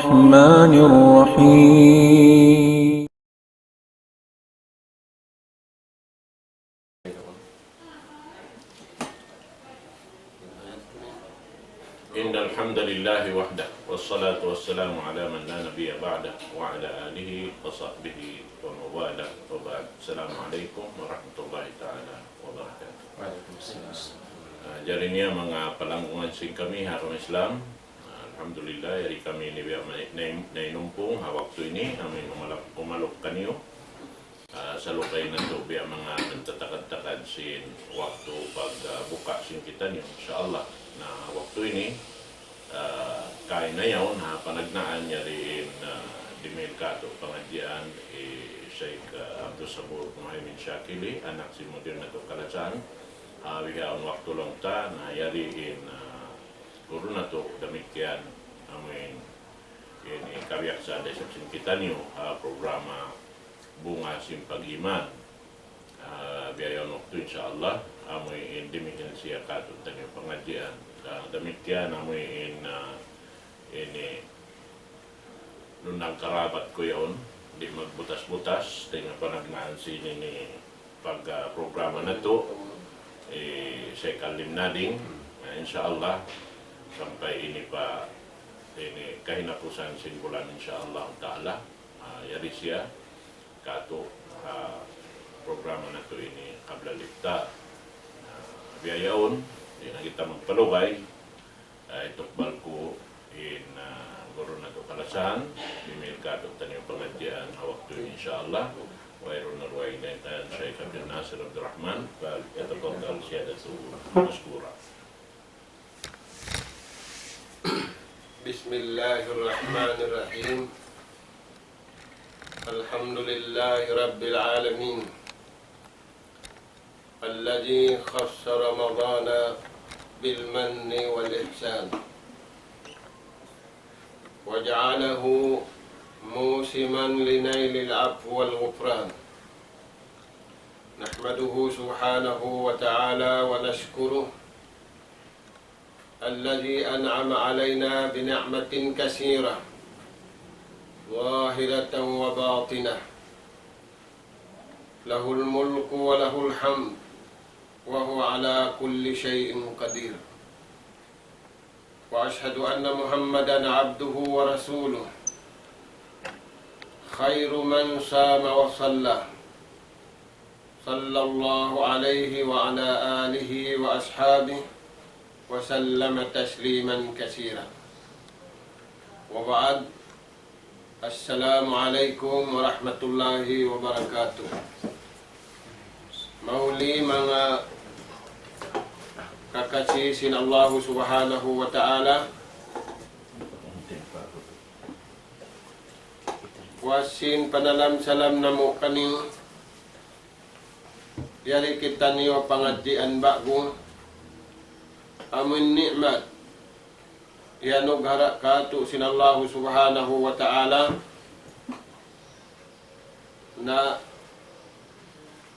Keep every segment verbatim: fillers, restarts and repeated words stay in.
الرحمن الرحيم. إن الحمد لله وحده، والصلاة والسلام على من لا نبي بعده، وعلى آله وصحبه ومن والاه، وبعد. السلام عليكم ورحمة الله تعالى وبركاته. وعليكم السلام. Ah, jari niya manga palanggungan sin kami ha agama Islam. Ah, alhamdulillah, yari kami ini biya' may, nay-, nainumpung ha waktu ini, amu in umalap-, umalup kaniyu. Ah, salukay natu' biya' manga nagtatakad-takad sin waktu pag, ah, buka sin kitaniyu, insya Allah. Na waktu ini, ah, kaina yaun ha panagnaan yari in, ah, dimihil katu' pangadjian hi Sheikh, ah, Abdul Sabur Muhaimin Shakili, anak sin mudir natu' kalasahan. Ah, bihaun waktu laung ta, na yari in, ah, guru natu' damikkiyan, amu in, in, in kabiaksa da isab sin kitaniyu, ah, programa Bunga sin Pag-iman. Ah, biya' yaun waktu, insya Allah, amu in dimihil siya katu' taniyu pangadjian. Ah, damikkiyan amu in, ah, ini, lunang karabat ku yaun, di' magbutas-butas, dayn ha panagnaan sin ini pag, ah, programa natu', eh, Sheikh Alim Nading, ah, insya Allah, sampay ini pa, ini kahinapusan sin bulan, insya Allah ta'ala. Ah, yari siya katu', ah, programa natu' ini qabla al-iftar. Ah, biya' yaun, di' na kita magpalugay. Ah, itukbal ku in, ah, guru natu' kalasahan, dimihil katu' taniyu pangadjian ha waktu ini, insya Allah. ويرون الوالدين الشيخ عبد الناصر عبد الرحمن، فليتفضل سيادته مشكورا. بسم الله الرحمن الرحيم. الحمد لله رب العالمين، الذي خص رمضان بالمن والإحسان، وجعله موسما لنيل العفو والغفران. نحمده سبحانه وتعالى ونشكره، الذي أنعم علينا بنعمة كثيرة ظاهرة وباطنة، له الملك وله الحمد، وهو على كل شيء قدير. وأشهد أن محمدا عبده ورسوله، خير من صام وصلى، صلى الله عليه وعلى آله وأصحابه وسلم تسليما كثيرا. وبعد، السلام عليكم ورحمة الله وبركاته. Mahuli manga kakasi sin Allahu Subhanahu wa Ta'ala, puas sin panalam-salam namu' kaniyu, yari kitaniyu pangadjian ba'gu, amu in ni'mat iyanughara' katu' sin Allahu Subhanahu wa Ta'ala, na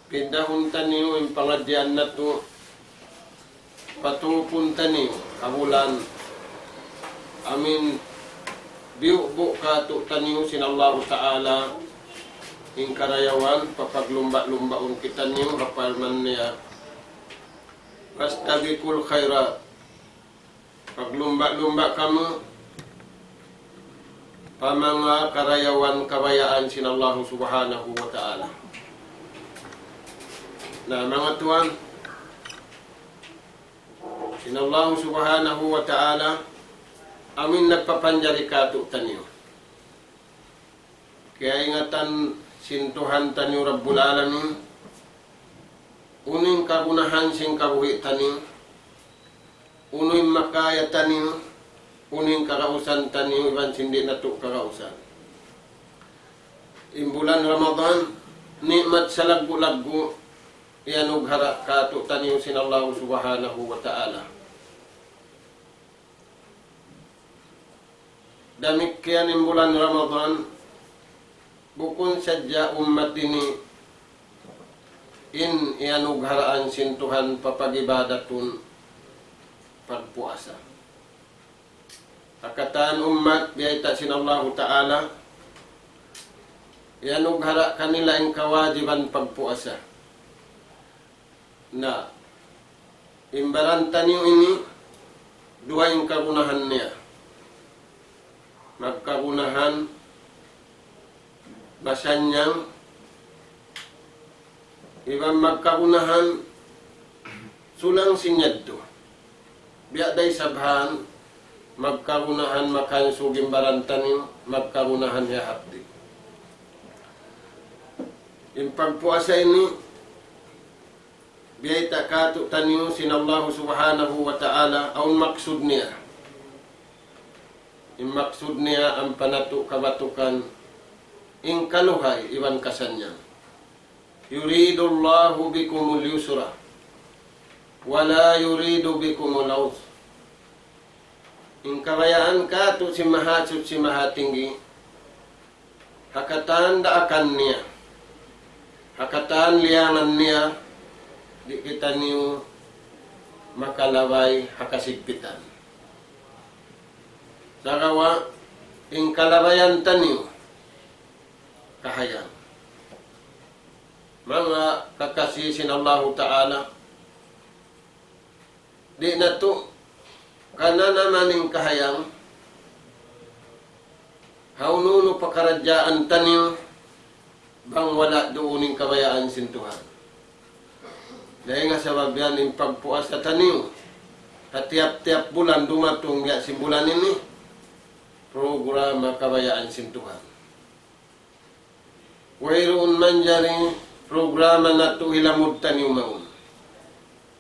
pindahun taniyu in pangadjian natu', patupun taniyu ha bulan, amu in biyubu' katu' taniyu sin Allahu Ta'ala in karayawan, papaglumba'-lumbaun kitaniyu, ha parman niya, فاستبقوا الخيرات. Paglumba'-lumba' kamu pa manga karayawan kabayaan sin Allahu Subhanahu wa Ta'ala. Na, manga tuwan, sin Allahu Subhanahu wa Ta'ala, amu in nagpapanjari katu' taniyu. Kiyaingatan sin Tuhan taniyu Rabbul Alamin, unu in kagunahan sin kabuhi' taniyu, unu in makaya taniyu, unu in kagausan taniyu, iban sin di' natu' kagausan. In bulan Ramadan, ni'mat salaggu'-laggu' iyanughara' katu' taniyu sin Allahu Subhanahu wa Ta'ala. Damikkiyan in bulan Ramadan, bukun sadja ummat ini in iyanugharaan sin Tuhan papag-ibadatun pagpuasa. Katan ummat biyayta' sin Allahu Ta'ala, iyanughara' kanila in kawajiban pagpuasa. Na, in baran taniyu ini, duwa in kagunahan niya. Magkagunahan masannyang, iban magkagunahan sulang sin yadtu. Biya' da isab han, magkagunahan makansug in baran taniyu, magkagunahan hiyahapdi'. In pagpuasa ini, biyayta' kātu'niyu sin Allahu Subhanahu wa Ta'ala, awn maksud niya. In maksud niya ampa natu' kabatukan in kaluhay iban kasannyang. يريد الله بكم اليسر ولا يريد بكم العسر. In kabayaan kātu' sin Mahasuchi Mahatinggi, ha katan daakan niya, ha katan liyangan niya, di' kitaniyu makalabay ha kasigpitan. Sagawa' in kalabayan taniyu kahayang. Manga kakasi sin Allahu Ta'ala, di' natu' kananaman in kahayang, ha unu-unu pakaradjaan taniyu, bang wala' duun in kabayaan sin Tuhan. Dayn ha sabab yan in pagpuasa taniyu, ha tiyap-tiyap bulan dumatung biya' sin bulan ini, programa kabayaan sin Tuhan. Wayruun manjari programa natu' hilamud taniyu mawn.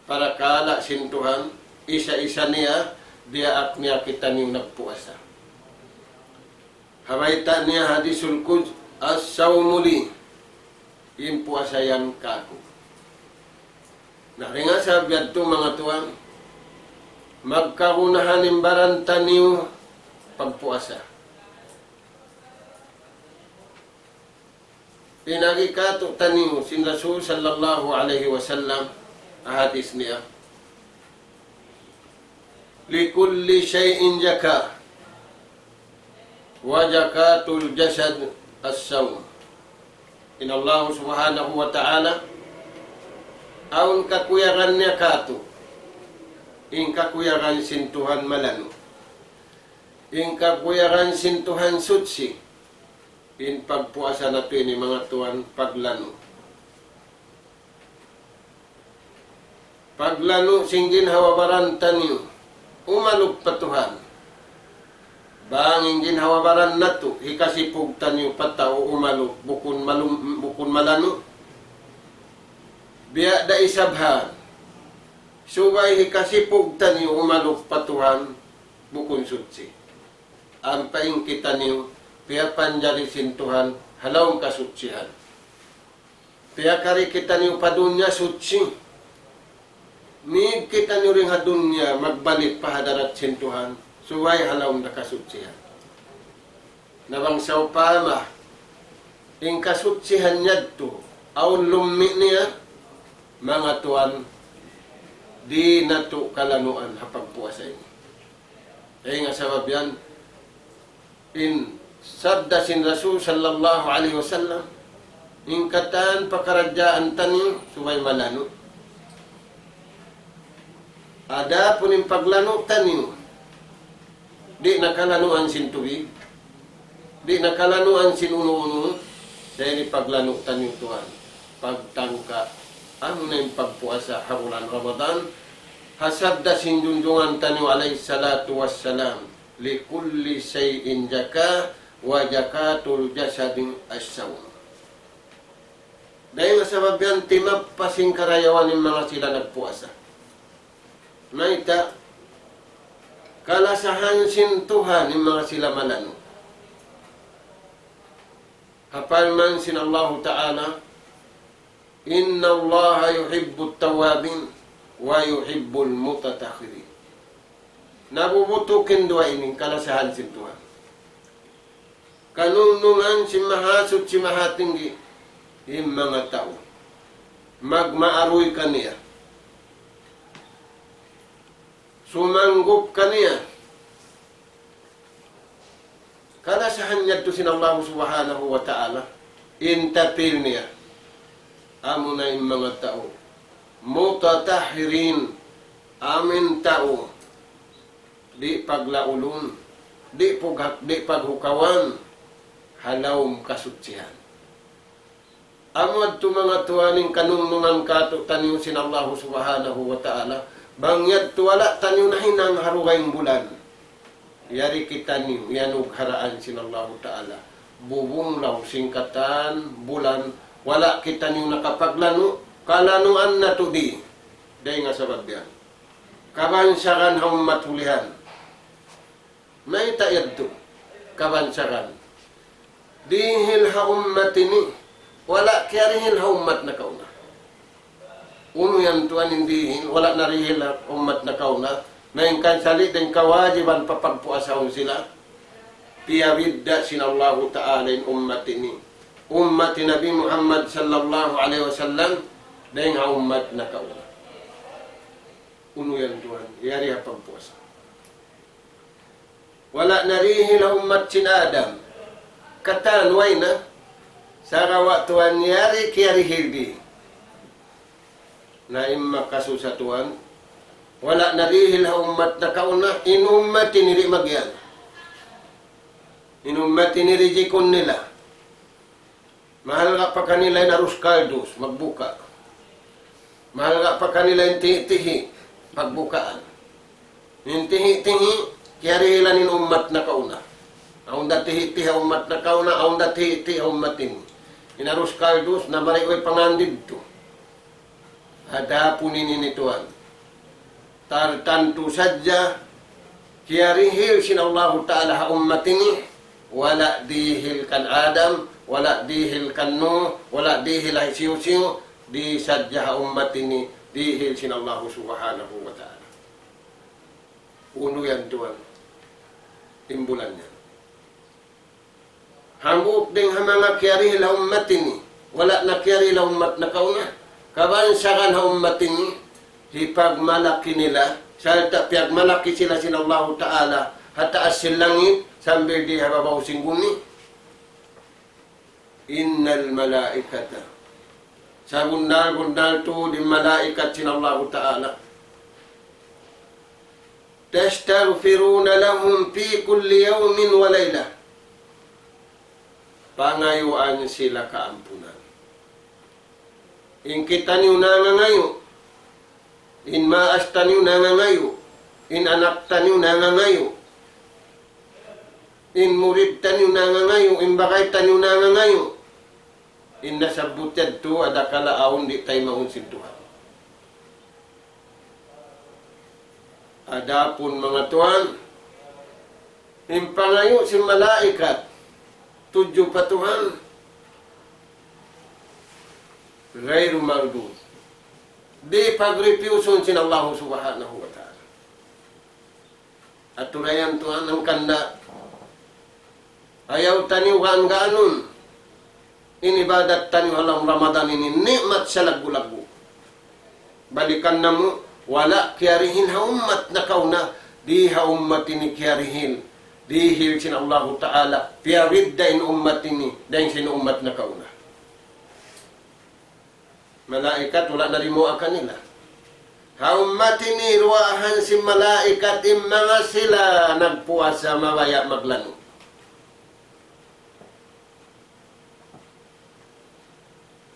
Parakala' sin Tuhan, isa-isa niya, diyaak niya kitaniyu nagpuasa. Ha bayta' niya hadisul qudsi, "الصوم لي." In puasa yan kāku'. Na, dayn ha sabab yadtu manga tuwan, magkagunahan in baran taniyu pagpuasa. Piyagkatu' taniyu sin Rasul sallallahu alayhi wasallam, ha hadis niya, لكل شيء زكاة وزكاة الجسد الصوم. In Allah subhanahu wa ta'ala, awn kakuyagan niya kātu'. In kakuyagan sin Tuhan malanu'. In kakuyagan sin Tuhan suchi. In pagpuasa natu' ini manga tuwan paglanu'. Paglanu' sin ginhawa-baran taniyu, umalup pa Tuhan. Bang in ginhawa-baran natu', hikasipug taniyu pa tau umalup, bukun malum-, bukun malanu'. Biya' da isab han. Subay hikasipug taniyu umalup pa Tuhan, bukun suchi. Ampa in kitaniyu, piyapanjari sin Tuhan, ha lawm kasuchihan. Piyakari kitaniyu pa dunya suchi. Mīg kitaniyu dayn ha dunya, magbalik pa hadarat sin Tuhan, subay ha lawm da kasuchihan. Na bang sawpama, in kasuchihan yadtu, awn lummi' niya, manga tuwan, di' natu' kalanuan ha pagpuasa ini. Dayn ha sabab yan, in sabda sin Rasul sallallahu alayhi wasallam, in katan pakaradjaan taniyu subay malanu'. Adapun in paglanu' taniyu, di' na kalanuan sin tubig, di' na kalanuan sin unu-unu, sa' ini paglanu' taniyu tuwan. Pagtangka, amuna in pagpuasa ha bulan Ramadan, ha sabda sin junjungan taniyu alayhi salatu wassalam, لكل شيء زكاة وزكاة الجسد الصوم. Dayn ha sabab yan timappas in karayawan in manga sila nagpuasa. Mayta', kalasahan sin Tuhan in manga sila malanu'. Ha parman sin Allahu Ta'ala, إن الله يحب التوابين ويحب المتطهرين. Nabubutukin duwa ini in kalasahan sin Tuhan. Kanungnungan sin Mahasuchi Mahatinggi, in manga tau magmaaruy kaniya. Sumanggup kaniya. Kalasahan yadtu sin Allahu Subhanahu wa Ta'ala, in tapil niya, amuna in manga tau, mutatahhirin, amuin tau, di' paglaulun, di' pugha-, di' paghukawan, ha lawm kasuchihan. Amu yadtu manga tuwan in kanungnungan kātu'niyu sin Allahu Subhanahu wa Ta'ala, bang yadtu wala' taniyu nahinang ha dugaing bulan. Yari kitaniyu, iyanugharaan sin Allahu Ta'ala. Bubunglaw sin katan bulan, wala' kitaniyu nakapaglanu', kalanuan natu' di. Dayn ha sabab yan. Kabansagan ha ummat hulihan. Mayta' yadtu? Kabansagan. Dihil ha ummat ini, wala' kiyarihil ha ummat nakauna. Unu yan tuwan in dihil, wala' narihil ha ummat nakauna. Na in kansali dayn kawajiban pa pagpuasahun sila. Piyabidda' sin Allahu Ta'ala in ummat ini. Ummat Nabi Muhammad sallallahu alayhi wasallam, dayn ha ummat nakauna. Unu yan tuwan, yari ha pagpuasa. Wala' narihil ha ummat sin Adam. Katan way na. Sagawa' tuwan yari kiyarihil di. Na in makasusa tuwan. Wala' narihil ha ummat nakauna, in ummat ini di' magiyan. In ummat ini rijikun nila. Mahalga' pa kanila in arus kaldus, magbuka'. Mahalga' pa kanila in tihi'-tihi', pagbukaan. In tihi'-tihi', kiyarihilan in ummat nakauna. Awn da tihi'-tihi' ha ummat nakauna, awn da tihi'-tihi' ha ummat ini. In arus kaldus, namari' way pangan didtu. Adapun ini, ini tuwan. Tartantu sadja, kiyarihil sin Allahu Ta'ala ha ummat ini, wala' dihil kan Adam, wala' dihil kan Nuh, wala' dihil ha hisiyu-siyu, di sadja ha ummat ini, dihil sin Allahu Subhanahu wa Ta'ala. Unu yan tuwan, timbulan niya. Hambuuk dayn ha manga kiyarihil ha ummat ini, wala' na kiyarihil ha ummat nakauna. Kabansagan ha ummat ini, hipagmalaki nila, sarta' piyagmalaki sila sin Allahu Ta'ala, ha taas sin langit, sambil di ha babaw sin gumi. إن الملائكة, sabunnal-bunnal tuud in malaikat sin Allahu Ta'ala. تستغفرون لهم في كل يوم وليلة. Pangayuan sila kaampunan. In kitaniyu nangangayu', in maas taniyu nangangayu', in anak taniyu nangangayu', in murid taniyu nangangayu', in bagay taniyu nangangayu'. In nasabbut yadtu adakala awn di' taymaun sin Tuhan. Adapun manga tuwan, in pangayu' sin malaikat, tudju pa Tuhan, غير مردود. Di' pagrefuse-un sin Allahu Subhanahu wa Ta'ala. Aturayan Tuhan hangkan da. Ayaw taniyu gaan-gaanun. In ibadat taniyu ha lawm Ramadan ini ni'mat salaggu'-laggu'. Balikan namu', wala' kiyarihil ha ummat nakauna, di ha ummat ini kiyarihil. Dihil sin Allahu Ta'ala, piyabidda' in ummat ini, dayn sin ummat nakauna. Malaikat wala' na dimuwaa kanila. Ha ummat ini duwaahan sin malaikat in manga sila nagpuasa mabaya' maglanu'.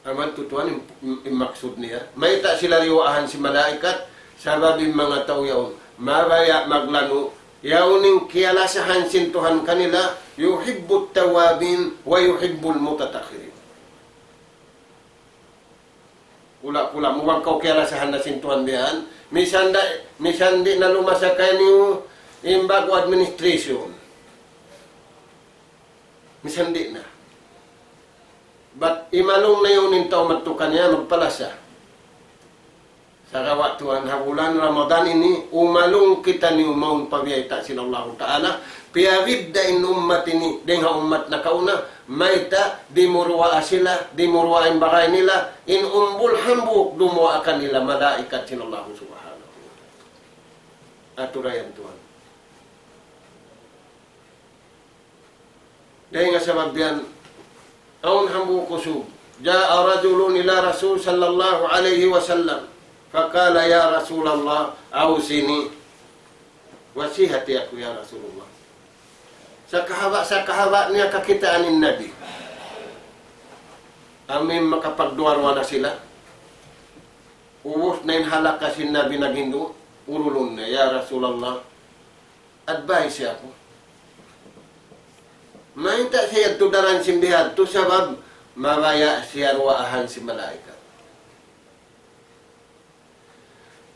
Amu yadtu tuwan in, in, in maksud niya. Mayta' sila dimuwaahan sin malaikat, sabab in manga tau yaun mabaya' maglanu', yaun in kiyalasahan sin Tuhan kanila, يحب التوابين ويحب المتطهرين. Pula-pula, mu bang kaw kiyalasahan na sin Tuhan biya' yan. Misan da, misan di' na lumasa kaniyu in ba'gu administration. Misan di' na. Bat imalung na yaun in tau madtu kaniya magpalasa. Sagawa' tuwan ha bulan Ramadan ini, umalung kitaniyu mawn pa biyayta' sin Allahu Ta'ala, piyabidda' in ummat ini, dayn ha ummat nakauna, mayta', di' mu duwaa sila, di' mu duwaa in bagay nila, in umbul hambuuk dumuwaa kanila malaikat sin Allahu Subhanahu wa Ta'ala. Aturayan tuwan. Dayn ha sabab yan, awn hambuuk usug. جاء رجل إلى رسول صلى الله عليه وسلم فقال: يا رسول الله، أوصني. Wasihati aku, ya Rasulullah. Sakahaba', sakahaba' niya kakitaan in Nabi. Amu in makapagduwa-ruwa na sila. Ubus na in halaka sin Nabi naghindu', urulun niya, "Ya Rasulullah, advice aku." Mayta' siya yadtu daran sin bihadtu sabab mabaya' siya duwaahan sin malaikat.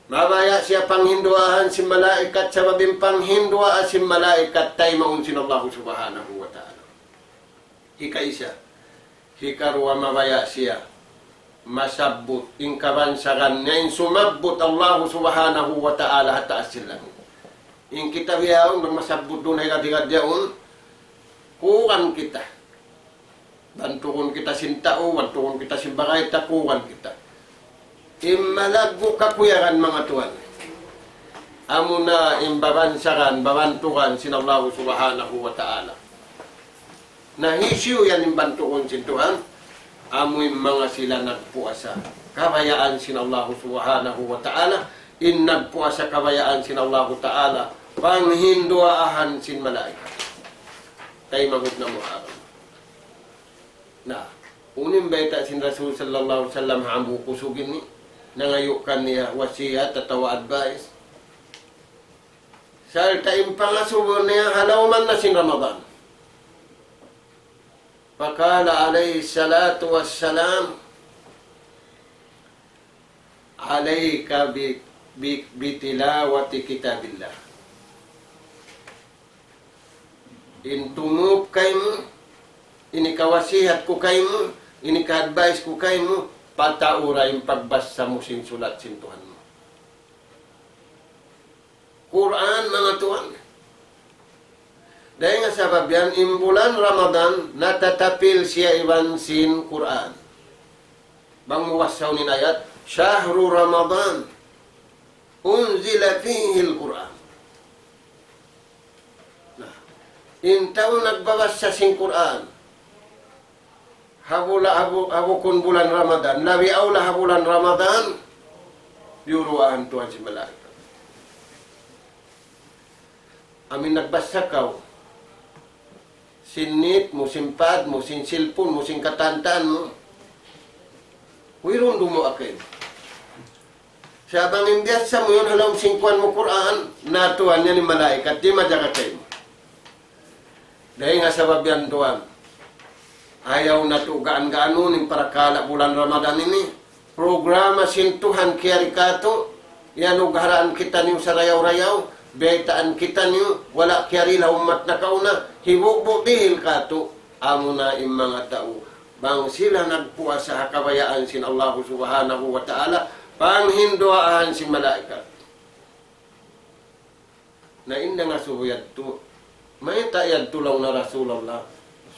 Mabaya' siya panghinduwaahan sin malaikat sabab in panghinduwaa sin malaikat taymaun sin Allahu Subhanahu wa Ta'ala. Hikaisa. Hikaruwa, mabaya' siya masabbut in kabansagan niya in sumabbut Allahu Subhanahu wa Ta'ala ha taas sin langit. In kita bihaun bang masabbut duun ha higad-higad yaun, kuwan kita. Bantugun kita sin tau, bantugun kita sin bagay ta, kuwan kita. In malaggu' kakuyagan, manga tuwan. Amuna in babansagan, babantugan sin Allahu Subhanahu wa Ta'ala. Na hisiyu yan in bantugun sin Tuhan? Amu in manga sila nagpuasa. Kabayaan sin Allahu Subhanahu wa Ta'ala, in nagpuasa kabayaan sin Allahu Ta'ala, panghinduwaahan sin malaikat. Taymanghud na mu ha agama. Na, unu in bayta' sin Rasul sallallahu alayhi wasallam ha hambuuk usug ini, nangayu' kaniya wasiyat atawa advice. Sarta' in pangasubu niya ha lawm na sin Ramadan. فقال عليه الصلاة والسلام: عليك ب-، ب-، بتلاوة كتاب الله. In tumūp kaymu, ini kawasihat ku kaymu, ini ka-advice ku kaymu, pataura in pagbasa mu sin sulat sin Tuhan mu. Qur'an, manga tuwan. Dayn ha sabab yan, in bulan Ramadan, natatapil siya iban sin Qur'an. Bang mu basaun in ayat, شهر رمضان أنزل فيه القرآن. Na, in tau nagbabasa sin Qur'an, ha bula-, ha bu-, ha bukun bulan Ramadan, labi awla ha bulan Ramadan, diyuruwaahan Tuhan sin malaikat. Amu in nagbasa kaw, sin nit mu, sin pad mu, sin cellphone mu, sin katantan mu, wirun dumu akay. Sa' bang in biyasa mu yan ha lawm sin kuwan mu Qur'an, na tuwan yan in malaikat, di' majaga kaymu. Dayn ha sabab yan tuwan. Ayaw natu' gaan-gaanun in parakala' bulan Ramadan ini. Programa sin Tuhan kiyari katu', iyanugharaan kitaniyu sarayaw-rayaw, biyaytaan kitaniyu, wala' kiyarihil ha ummat nakauna, hibubu' dihil katu', amuna in manga tau. Bang sila nagpuasa ha kabayaan sin Allahu Subhanahu wa Ta'ala, panghinduwaahan sin malaikat. Na in nangasubu yadtu, mayta' yadtu laung na Rasulullah,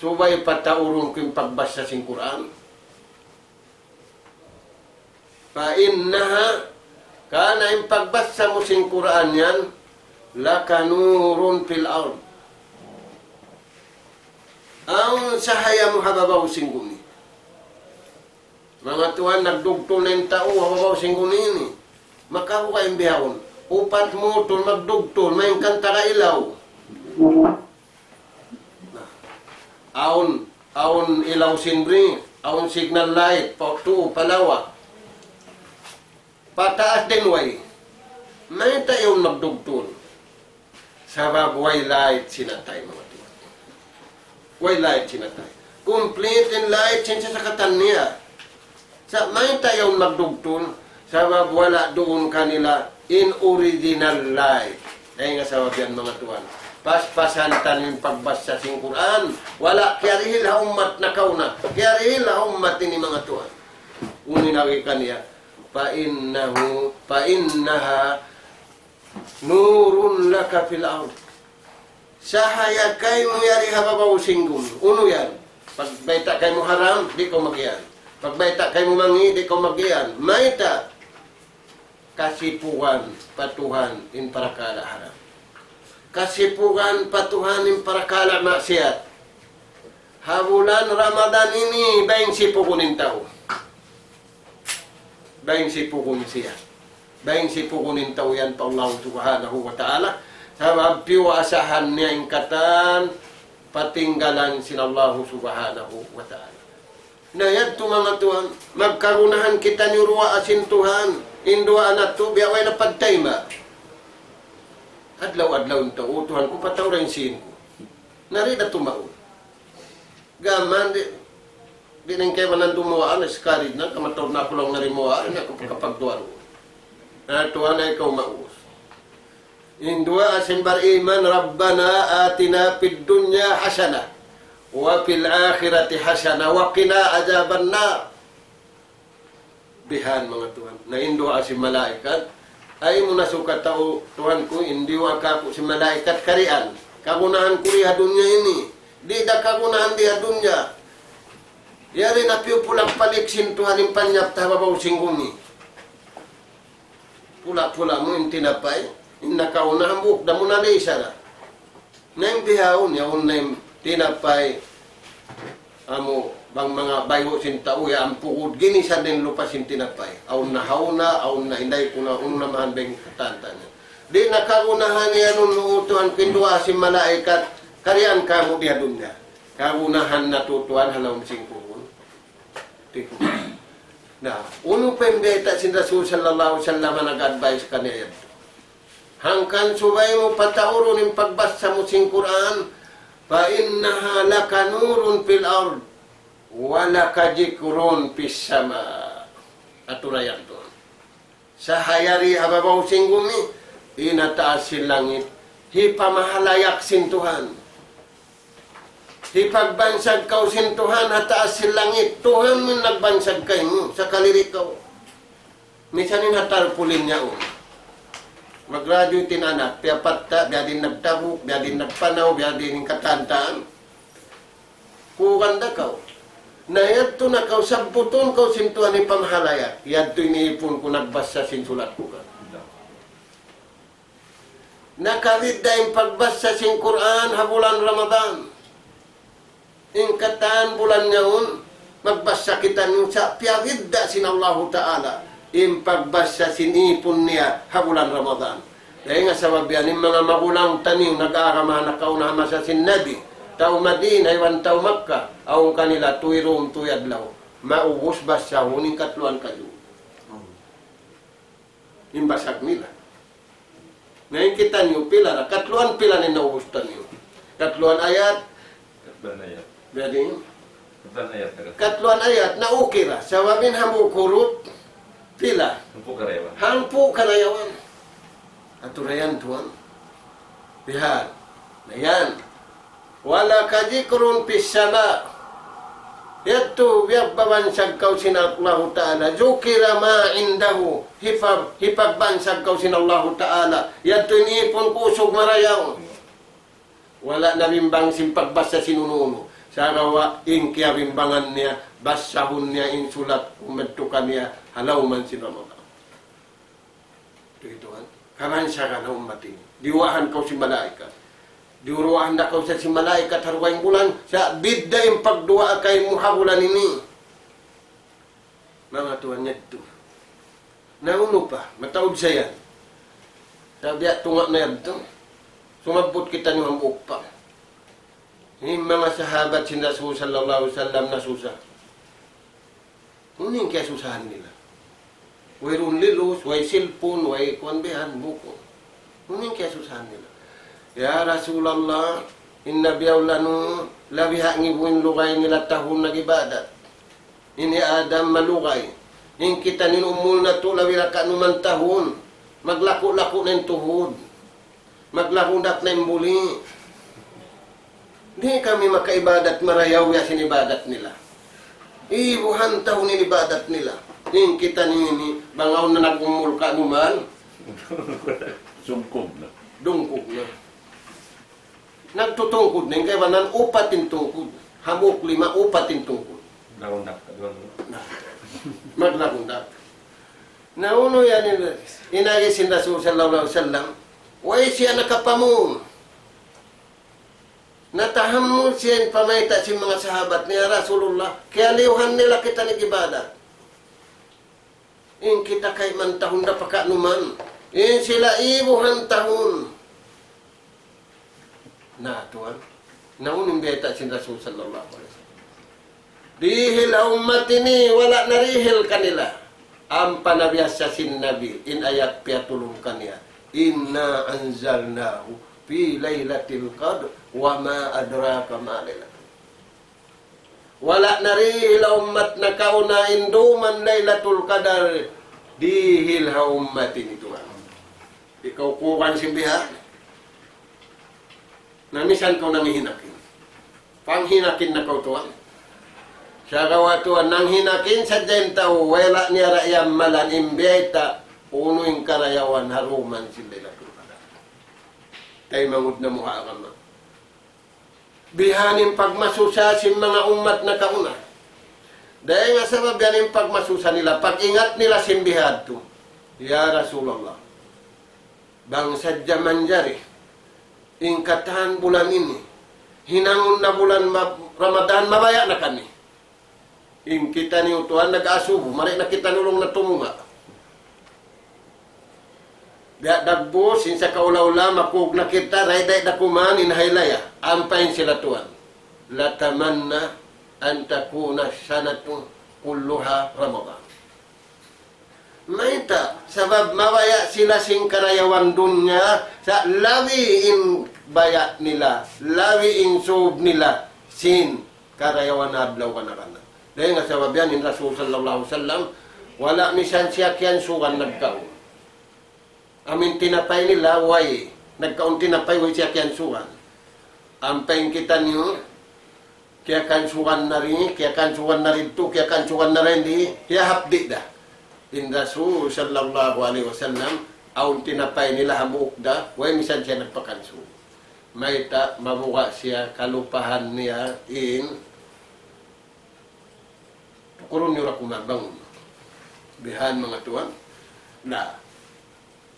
subay pataurun ku in pagbasa sin Qur'an. فإنها, karna' in pagbasa mu sin Qur'an yan, لك نور في الأرض. Awn sahaya mu ha babaw sin gumi. Manga tuwan, nagdugtul na in tau ha babaw sin gumi ini. Makabuga' in bihaun. Upat mutul magdugtul, main kan taga ilaw. Na, awn, awn ilaw sin ring, awn signal light, pa tuu, pa lawa. Pataas dayn way. Mayta' yaun magdugtul? Sabab way light sin atay, manga tuwan. Way light sin atay. Complete in light sin sasakatan niya. Sa' mayta' yaun magdugtul? Sabab wala' duun kanila in original light. Dayn ha sabab yan, manga tuwan. Paspasan taniyu in pagbasa sin Qur'an. Wala' kiyarihil ha ummat nakauna. Kiyarihil ha ummat ini, manga tuwan. Unu in agi kaniya. فإنه، فإنها نور لك في الأرض. Sahaya kaymu yari ha babaw sin gumi. Unu yan? Pagbayta' kaymu haram, di' kaw mag-iyan. Pagbayta' kaymu mangi', di' kaw mag-iyan. Mayta'? Kasipugan pa Tuhan in parakala' haram. Kasipugan pa Tuhan in parakala' maksiyat. Ha bulan Ramadan ini, bang sipugun in tau. Bang sipugun siya. Bang sipugun in tau yan pa Allah Subhanahu wa Ta'ala. Sabab piyuasahan niya in katan patinggalan sin Allah Subhanahu wa Ta'ala. Na yadtu manga tuwan, magkagunahan kitaniyu duwaa sin Tuhan, in duwaa natu', biya' way na pagtayma'. Adlaw-adlaw in tau, "O Tuhan ku, pataura in sīn ku." Na di' da tumaud. Gām, di', di' na in kaibanan dumuwaa, na-discourage na, kamataud na aku laung na di' muwaa, na aku pakapagduwaa. Na Tuhan, ayaw kaw maubus. In duwaa sin bariman, ربنا آتنا في الدنيا حسنة وفي الآخرة حسنة وقنا عذاب النار. Bihan manga tuwan. Na in duwaa sin malaikat, ayaw mu na sukat tau, Tuhan ku, in duwaa kāku' sin malaikat karian. Kagunahan ku di ha dunya ini. Di' da kagunahan di ha dunya. Yari na piyu pula palik sin Tuhan in panyap ta ha babaw sin gumi. Pula-pula mu in tinapay, in nakauna hambuuk da Mona Lisa da. Na in bihaun, yaun na in tinapay, amu, bang manga bayhu' sin tau, ya ampugud, ginisan in lupa sin tinapay. Awn na hauna, awn na inday ku na, unu na mahan bang tantan. Di' na kagunahan yan, unu, Tuhan, ku, in duwaa sin malaikat, karian kāmu' di ha dunya. Kagunahan natu', Tuhan, ha lawm sin kubul. Na, unu pa in bayta' sin Rasul sallallahu alayhi wasallam nag-advise kaniya yadtu? Hangkan subay mu pataurun in pagbasa mu sin Qur'an, فإنها لك نور في الأرض ولك ذكر في السماء. Atura yan tuwan. Sahayari ha babaw sin gumi, in ha taas sin langit, hipamahalayak sin Tuhan. Hipagbansag kaw sin Tuhan ha taas sin langit. Tuhan mu in nagbansag kaymu, sakali di' kaw. Misan in ha tarpaulin yaun. Mag-graduate in anak, piyapatta', biya' diin nagtabuk, biya' diin nagpanaw, biya' diin in katantan. Kuwan da kaw. Na yadtu na kaw, sabbutun kaw sin Tuhan hipamahalayak. Yadtu in ipun ku nagbasa sin sulat ku kan. Nakabidda' in pagbasa sin Qur'an ha bulan Ramadan. In katan bulan yaun, magbasa kitaniyu sa' piyabidda' sin Allahu Ta'ala in pagbasa sin ipun niya ha bulan Ramadan. Dayn ha sabab yan, in manga magulang taniyu nag-agama nakauna ha masa sin Nabi, tau Madina iban tau Makkah, awn kanila tūy dum tūy adlaw. Maubus basahun in katluan kaju. In basag nila. Na in kitaniyu pila ra, katluan pila na in naubus taniyu. Katluan ayat. Katluan ayat. Jadi, katluan ayat, taga. Katluan ayat, na okay ra. Sabab in hambuuk hurup, pila? Hangpu' karayawan. Hangpu' karayawan. Atura yan tuwan. Bihan. Na yan. ولك ذكر في السماء. Yadtu, biya' babansag kaw sin Allahu Ta'ala. ذكر ما عنده. Hipag-, hipagbansag kaw sin Allahu Ta'ala. Yadtu in ipun ku usug marayaw. Wala' nabimbang sin pagbasa sin unu-unu. Sagawa' in kiyabimbangan niya, basahun niya in sulat ku madtu kaniya, ha lawm sin Ramadan. Tuwan, kabansagan ha ummat ini. Diyuwaahan kaw sin malaikat. Diyuwaahan da kaw sin malaikat ha dugaing bulan, sa' bidda' in pagduwaa kaymu ha bulan ini. Manga tuwan yadtu. Na unu pa, mataud sa yan. Sa' biya' tunga' na yadtu. Sumabbut kitaniyu hambuuk pa. In manga sahabat sin Rasul sallallahu alayhi wasallam nasusa. Unu in kiyasusahan nila? Wayruun lilus, way cellphone, way kuwan bihan, buku. Unu in kiyasusahan nila? Ya Rasulullah, in Nabi Ya'la nu, labi ha ngibu in lugay nila tahun nag-ibadat. In hi Adam malugay. In kitaniyu in umul natu' labi ra ka'numan tahun. Maglaku'-laku' na in tuhud. Maglagundak na in buli'. Di' kami makaibadat marayaw biya' sin ibadat nila. Ibuhan tahun in ibadat nila. In kitaniyu ini, bang awn na nag-umul ka'numan. Sungkub na. Dungkub na. Nagtutungkud na, in kaibanan upat in tungkud. Hambuuk lima, upat in tungkud. Lagundak, lagundak. Na. Maglagundak. Na unu yan in, in agi sin Rasul sallallahu alayhi wasallam, way siya nakapamung. Natahammul siya in pamayta' sin manga sahabat niya, "Ya Rasulullah, kiyaliyuhan nila kita nag-ibadat. In kita kayman tahun da pakanuman. In sila ibuhan tahun." Na, tuwan. Na, unu in biyayta' sin Rasul sallallahu alayhi wasallam? Dihil ha ummat ini, wala' narihil kanila. Ampa na biyasa sin Nabi, in ayat piyatulun kaniya. إنا أنزلناه في ليلة القدر وما أدراك ما ليلة القدر. Wala' narihil ha ummat nakauna in dum Laylatul Qadar, dihil ha ummat ini, tuwan. Ikaw kuwan sin biha. Na misan kaw nanghinakin. Panghinakin na kaw, tuwan. Sagawa', tuwan, nanghinakin sadja in tau, wala' niya ra iyamalan in biyayta', unu in karayawan ha dum sin Laylatul Qadar. Taymanghud namu' ha agama. Bihan in pagmasusa sin manga ummat nakauna. Dayn ha sabab yan in pagmasusa nila, pag-ingat nila sin bihadtu. Ya Rasulullah, bang sadja manjari, in katan bulan ini, hinangun na bulan ma-, Ramadan, mabaya' na kami. In kitaniyu tuwan nag-asubu, mari na kita nulung na tumunga'. Biya' dagbus, in sakaula-ula, makug na kita, rayday da kuman in haylaya. Ampa in sila tuwan. لتمنى أن تكون السنة كلها رمضان. Mayta', sabab mabaya' sila sin karayawan dunya, sa' labi in baya' nila, labi in sub nila, sin karayawan adlaw kana-kana. Dayn ha sabab yan in Rasul sallallahu alayhi wasallam, wala' misan siya kiyansugan nagkaun. Amu in tinapay nila, way. Nagkaun tinapay, way siya kiyansugan. Ampa in kitaniyu, kiyakansugan na ri, kiyakansugan na ri tu, kiyakansugan na ri di, kiyahapdi' da. In Rasul sallallahu alayhi wasallam, awn tinapay nila hambuuk da, way misan siya nagpakansu. Mayta', mabuga' siya, kalupahan niya in tukurun niyu ra kuman bang unu. Bihan manga tuwan. Na.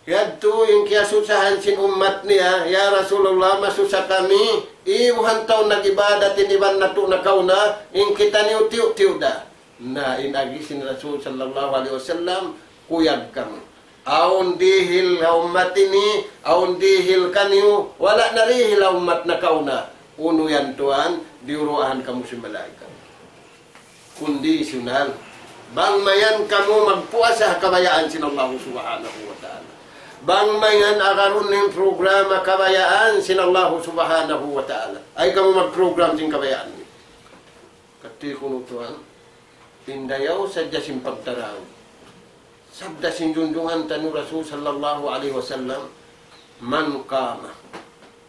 Yadtu in kiyasusahan sin ummat niya, "Ya Rasulullah, masusa kami, ibuhan tahun nag-ibadat in iban natu' nakauna, in kitaniyu tiyu'-tiyu' da." Na, in agi sin Rasul sallallahu alayhi wasallam, kuyag kamu. Awn dihil ha ummat ini, awn dihil kaniyu, wala' narihil ha ummat nakauna. Unu yan tuwan, diyuruahan kamu sin malaikat. Conditional. Bang mayan kamu magpuasa ha kabayaan sin Allah subhanahu wa ta'ala. Bang mayan agarun in programa kabayaan sin Allah subhanahu wa ta'ala. Ay kamu magprogram sin kabayaan. Kati kunu' tuwan, in dayaw sadja sin pagtarawi. Sabda sin junjungan taniyu Rasul sallallahu alayhi wasallam, من قام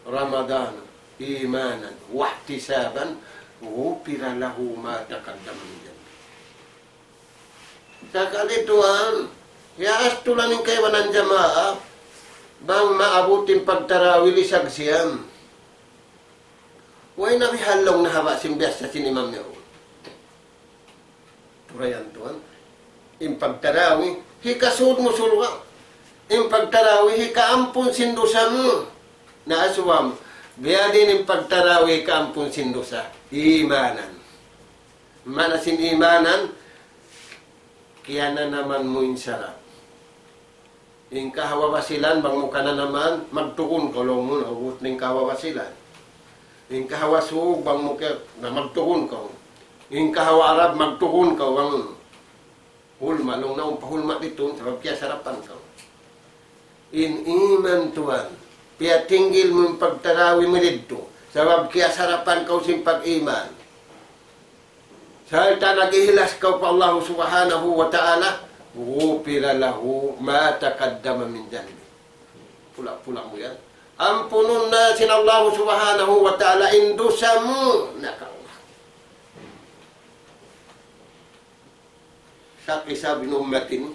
رمضان إيمانا واحتسابا غفر له ما تقدم من ذنبه. Sakali tuwan, ya astulan in kaibanan jamaa, bang maabut in pagtarawi lisag siyam. Way na bihan laung nahaba' sin biyasa sin imam yaun. Turayan tuwan. In pagtarawi, hikasud mu surga'. In pagtarawi, hikaampun sin dusa mu. Na asubam, biya' diin in pagtarawi hikaampun sin dusa. Imanan. Maana sin imanan, kiyananaman mu in sara'. In kahawa Basilan, bang mu kananaman, magtugun kaw laung mu, naubus na in kahawa Basilan. In kahawa Sug, bang mu ke-, na magtugun kaw. In kahawa Arab, magtugun kaw, bang hulma' laung, naun pa hulma' didtu, sabab kiyasarapan kaw. In iman tuwan, piyatinggil mu in pagtarawi mu didtu, sabab kiyasarapan kaw sin pag-iman. Sarta' nag-ihilas kaw pa Allah subhanahu wa ta'ala, غفر له ما تقدم من ذنبه. Pula-pula mu yan. Ampunun na sin Allah subhanahu wa ta'ala in dusa mu nakauna. Sa' isab in ummat ini.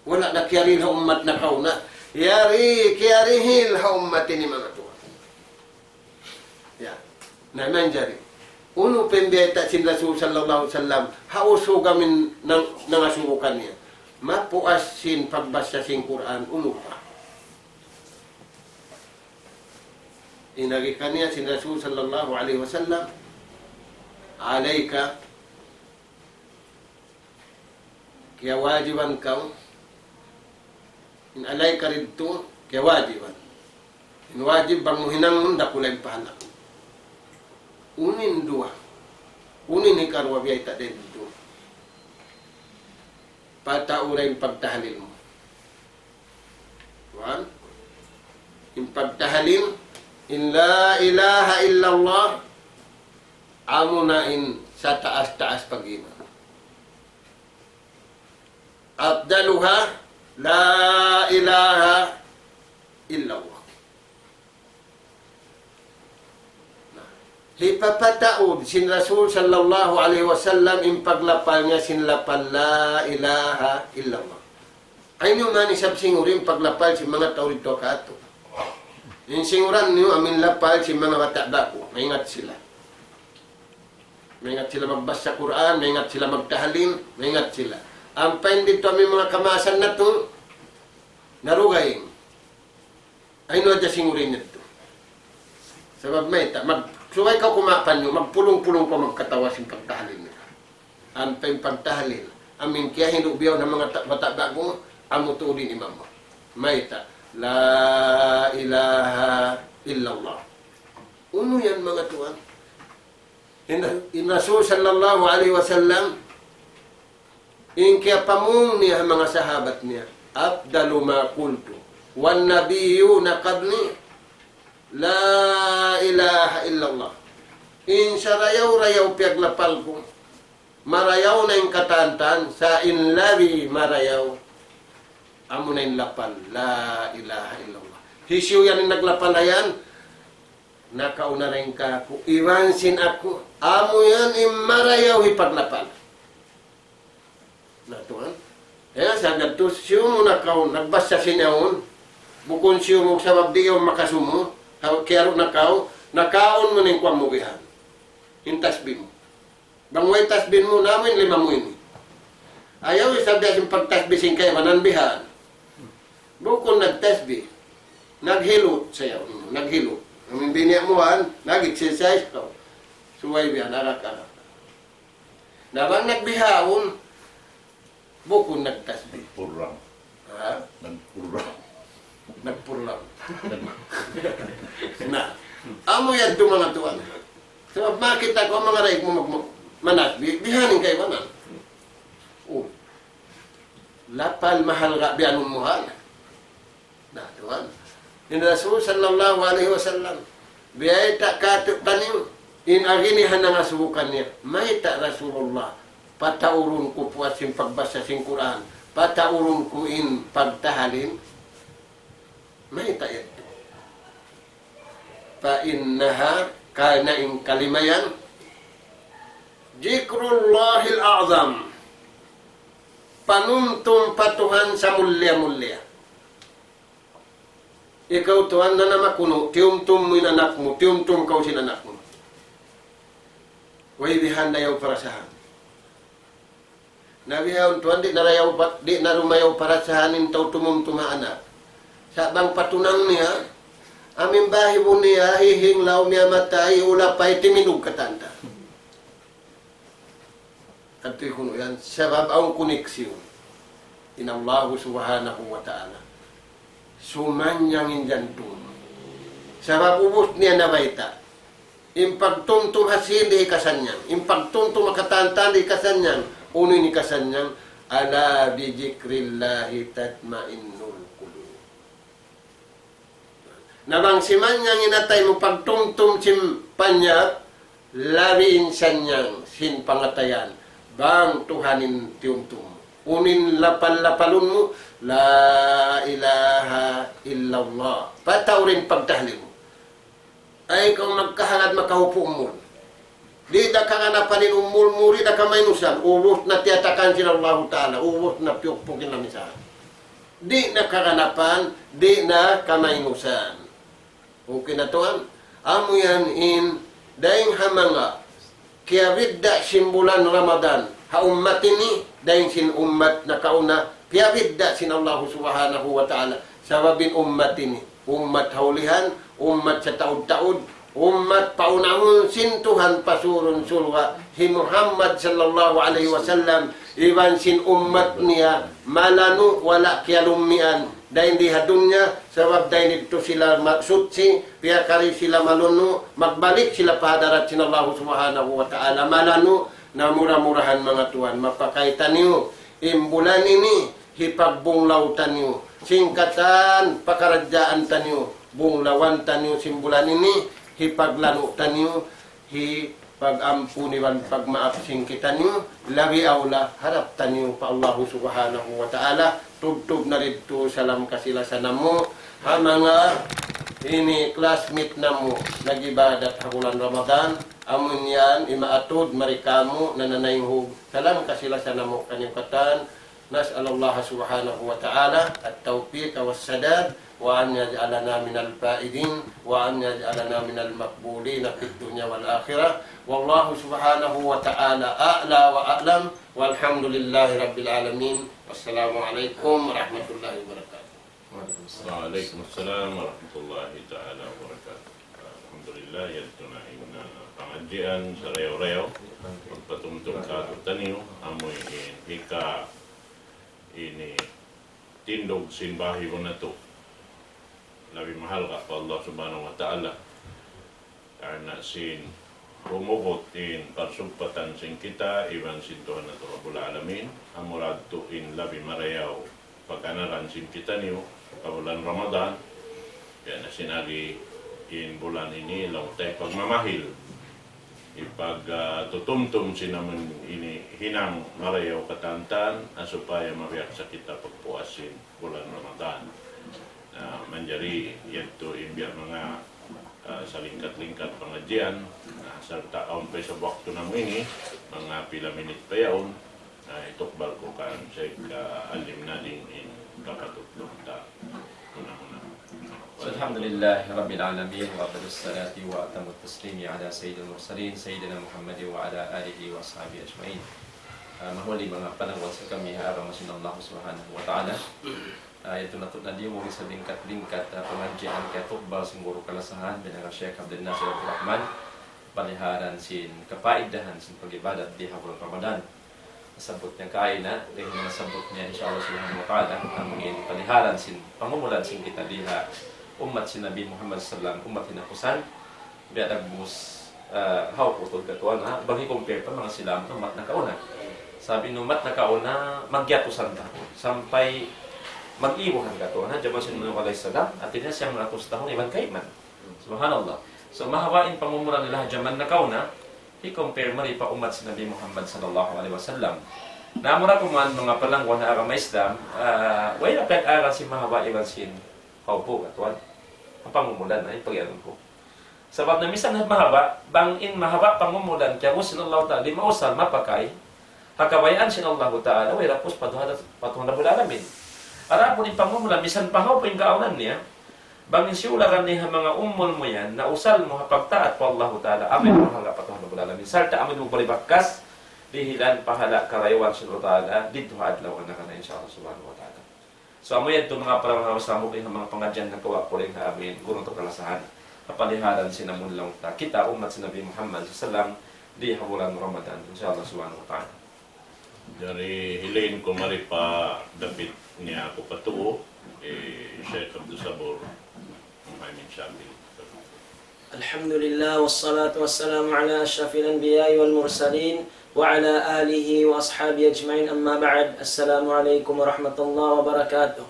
Wala' na kiyarihil ha ummat nakauna. Yari, kiyarihil ha ummat ini manga tuwan. Ya. Na, manjari. Unu pa in biyayta' sin Rasul sallallahu alayhi wasallam, ha usug amin nang, nangasubu kaniya. Mapuas sin pagbasa sin Qur'an, unu pa. In agi kaniya sin Rasul sallallahu alayhi wasallam, "Alayka, kiyawajiban kaw, in alayka didtu, kiyawajiban. In wajib bang mu hinangun, dakula' in pahala'. Unu in duwa, unu in hikaruwa biyayta' didtu. Pataura in pagtahlil mu." One, in pagtahlil, in la ilaha illallah, amuna in sataas-taas pag-iman. أفضلها لا إله إلا الله. Na, hipapataud sin Rasul sallallahu alayhi wasallam in paglapal niya sin lapal la ilaha illallah. Ayaw niyu man isab singuri in paglapal sin manga tau didtu ha katu'. In singuran niyu amu in lapal sin manga bata' ba'gu, maingat sila. Maingat sila magbasa Qur'an, maingat sila magtahlil, maingat sila. Ampa in didtu amu in manga kamaasan natu', na dugaing. Ayaw niyu hadja singuri in yadtu. Sabab mayta', mag-, subay kaw kumapan niyu, magpulung-pulung kaw magkatawa sin pagtahlil niyu. Ampa in pagtahlil, amu in kiyahindu' bihaun ha manga ta-, bata' ba'gu, amu tuud in imam mu. Mayta', la ilaha illallah. Unu yan manga tuwan? In, in Rasul sallallahu alayhi wasallam, in kiyapamung niya ha manga sahabat niya, أفضل ما قلت والنبيون قبلي لا إله إلا الله. In sarayaw-rayaw piyaglapal ku, marayaw na in katan-katan, sa' in labi marayaw, amuna in lapal la ilaha illallah. Hisiyu yan in naglapal yan? Nakauna dayn kāku', iban sin aku, amu yan in marayaw hipaglapal. Na tuwan. Kaya sa' gadtu, siyumu na kaw, nagbasa sin yaun, bukun siyumu sabab di' yaun makasumu, ha, kiyaru' na kaw, nakaun mu na in kuwan mu bihan. In tasbih mu. Bang way tasbih mu, na amu in lima mu ini. Ayaw isab biya' sin pagtasbih sin kaibanan bihan. Bukun nagtasbih. Naghilut sayaw. Naghilut. Amu in biniya' mu yan, nag-exercise kaw. Subay bihan, arak-arak. Na bang nagbihaun, bukun nagtasbih. Nagpurlang. Ha? Nagpurlang. Nagpurlang. Nag- Na, amu yadtu manga tuwan. Sabab makakita' kaw manga daig mu mag-, mag-, manas, bi-, bihan in kaibanan. Oh. Lapal mahalga' biya' anun mu ha. Na, tuwan. In Rasul sallallahu alayhi wasallam, biyayta' kātu'niyu, in agi niya ha nangasubu kaniya, mayta' Rasulullah, pataurun ku puas sin pagbasa sin Qur'an, pataurun ku in pagtahalin, mayta' yadtu. فإنها, karna' in kalima yan, ذكر الله الأعظم, panumtum pa Tuhan samulliya-mulliya. Ikaw tuwan, nanama kunu', tiyumtum mu in anak mu, tiyumtum kaw sin anak mu. Way bihan dayaw parasahan. Na bihaun tuwan, di' na dayaw pa-, di' na dumayaw parasahan in tau tumumtum ha anak. Sa' bang patunang niya, amu in bahibu niya, hihinglaw, miyatay, ulapay, timindug katan-katan. Hati kunu' yan, sabab awn koneksyon in Allahu Subhanahu wa Ta'ala. Sumannang in jantung. Sabab ubus niya nabayta'. In pagtumtum ha sīn di' hikasannang. In pagtumtum ha katan-katan di' hikasannang. Unu in hikasannang? ألا بذكر الله تطمئن القلوب. Na bang simannang in atay mu pagtumtum sin panyap, labi in sannang sin pangatayan, bang Tuhan in tiyumtum mu. Unu in lapal-lapalun mu, لا إله إلا الله. Pataud in pagtahlil mu. Ay, kaw magkahagad makahupu' umul. Di' da kaganapan in umul mu, di' da kamainusan. Ubus na tiyatakan sin Allahu Ta'ala, ubus na piyukpuk in lamisahan. Di' na kaganapan, di' na kamainusan. Okay na tuwan? Amu yan in, dayn ha manga kiyabidda' sin bulan Ramadan ha ummat ini, dayn sin ummat nakauna, kiyabidda' sin Allahu Subhanahu wa Ta'ala. Sabab in ummat ini, ummat ha ulihan, ummat sataud-taud, ummat paunahun sin Tuhan pasurun surga', hi Muhammad sallallahu alayhi wasallam, iban sin ummat niya, malanu' wala' kiyalummian, dayn di ha dunya, sabab dayn didtu sila ma-, suchi, piyakari sila malunu', magbalik sila pa hadarat sin Allah subhanahu wa ta'ala, malanu', na mura-murahan manga tuwan, mapakay taniyu, in bulan ini, hipagbunglaw taniyu, sin katan pakaradjaan taniyu, bunglawan taniyu sin bulan ini, hipaglanu' taniyu, hipag-ampun iban pagmaap sin kitaniyu, labi awla harap taniyu pa Allahu subhanahu wa ta'ala, tubtub na didtu salam kasi-lasa namu', ha manga ini classmate namu', nag-ibadat ha bulan Ramadan, amun yan, imaatud, mari kamu, nananayhug, salam kasi-lasa namu' kaniyu katan, نسأل الله سبحانه وتعالى التوفيق والسداد، وأن يجعلنا من الفائزين، وأن يجعلنا من المقبولين في الدنيا والآخرة. والله سبحانه وتعالى أعلى وأعلم، والحمد لله رب العالمين. والسلام عليكم ورحمة الله وبركاته. Wa alaykum assalam wa rahmatullahi ta'ala wa barakatuh. Alhamdulillah, yadtu na in, ah, pangadjian sarayaw-rayaw. Pagpatumtum kātu'niyu, amu in hika ini tindug sin bahiun natu'. Labi mahalga' pa Allah subhanahu wa ta'ala. Karna' sin humugut in parsugpatan sin kita iban sin Tuhan natu' Rabbul Alamin, amura tuud in labi marayaw pagkanalan sin kitaniyu pa bulan Ramadan, ya na sin agi in bulan ini laung ta hipagmamahil, hipag, ah, tutumtum sin amun ini hinang marayaw katantan, ah, supaya mabiaksa kita pagpuas sin bulan Ramadan. Na, manjari yadtu in biya' manga, ah, salingkat-lingkat pangadjian, na, sarta' awn pa isab waktu namu' ini, manga pila minit pa yaun, na, itukbal ku kan Sheikh, ah, Alim Nading in kapatut laung ta. Muna-muna. الحمد لله رب العالمين، وأفضل الصلاة وأتم التسليم على سيد المرسلين سيدنا محمد وعلى آله وأصحابه أجمعين. Ah, mahuli manga panangwan sa kami ha agama sin Allah Subhanahu wa Ta'ala. Ah, yadtu na tuud na diyungug in salingkat-lingkat, ah, pangadjian kiyatukbal sin guru kalasahan, biya' na kan Sheikh Abdul Nasir Abdul Rahman, paliharan sin kapaidahan sin pag-ibadat di ha bulan Ramadan. Nasabbut niya kaina, dayn ha nasabbut niya, insya Allah Subhanahu wa Ta'ala, amu in paliharan sin, pangumulan sin kita di ha ummat sin Nabi Muhammad sallallahu alayhi wasallam, ummat hinapusan, biya' dagbus, ah, hawpu' tuud katuan, ha? Bang hi-compare pa manga sila ummat nakauna. Sabab in ummat nakauna, magyatusan tahun. Sampay mag-ibuhan katuan, ha? Jaman sin Nuh alayhi salam, hāti niya siyam ratus tahun, iban kayman. Subhanallah. So, mahaba' in pangumulan nila ha jaman nakauna, hi-compare mari pa ummat sin Nabi Muhammad sallallahu alayhi wasallam. Na amura kuman manga panangwan ha agama Islam, ah, way na piyag-aral sin mahaba' iban sin hawpu' katuan. Ha pangumulan na, in pag-iyanun ku. Sabab na misan mahaba', bang in mahaba' pangumulan, kiyabus sin Allah Ta'ala, di' mausal, mapakay, ha kabayaan sin Allah Ta'ala, way rapus pa Tuhan, pa Tuhan Rabbul Alamin. Adapun in pangumulan, misan pa hawpu' in kaawnan niya, bang in siyulagan niya ha manga umul mu yan, nausal mu ha pagtaat pa Allah Ta'ala, amu in mahalga' pa Tuhan Rabbul Alamin. Sarta' amu in magbalik bakas, dihilan pahala' karayawan sin Allah Ta'ala, didtu ha adlaw akan, insya Allah Subhanahu wa Ta'ala. So, amu yadtu manga para manga Muslim, ha manga pangadjian nakawa' ku dayn ha amin, guru natu' kalasahan. Ha paliharan sin amun laung ta, kita ummat sin Nabi Muhammad sallallahu alayhi wasallam, di ha bulan Ramadan, insya Allah Subhanahu wa Ta'ala. Jari hilin ku mari pa dapit niya aku pa tuu, eh, Sheikh Abdul Sabur Muhaimin Syabil. الحمد لله والصلاة والسلام على أشرف الأنبياء والمرسلين وعلى آله وأصحابه أجمعين، أما بعد. السلام عليكم ورحمة الله وبركاته.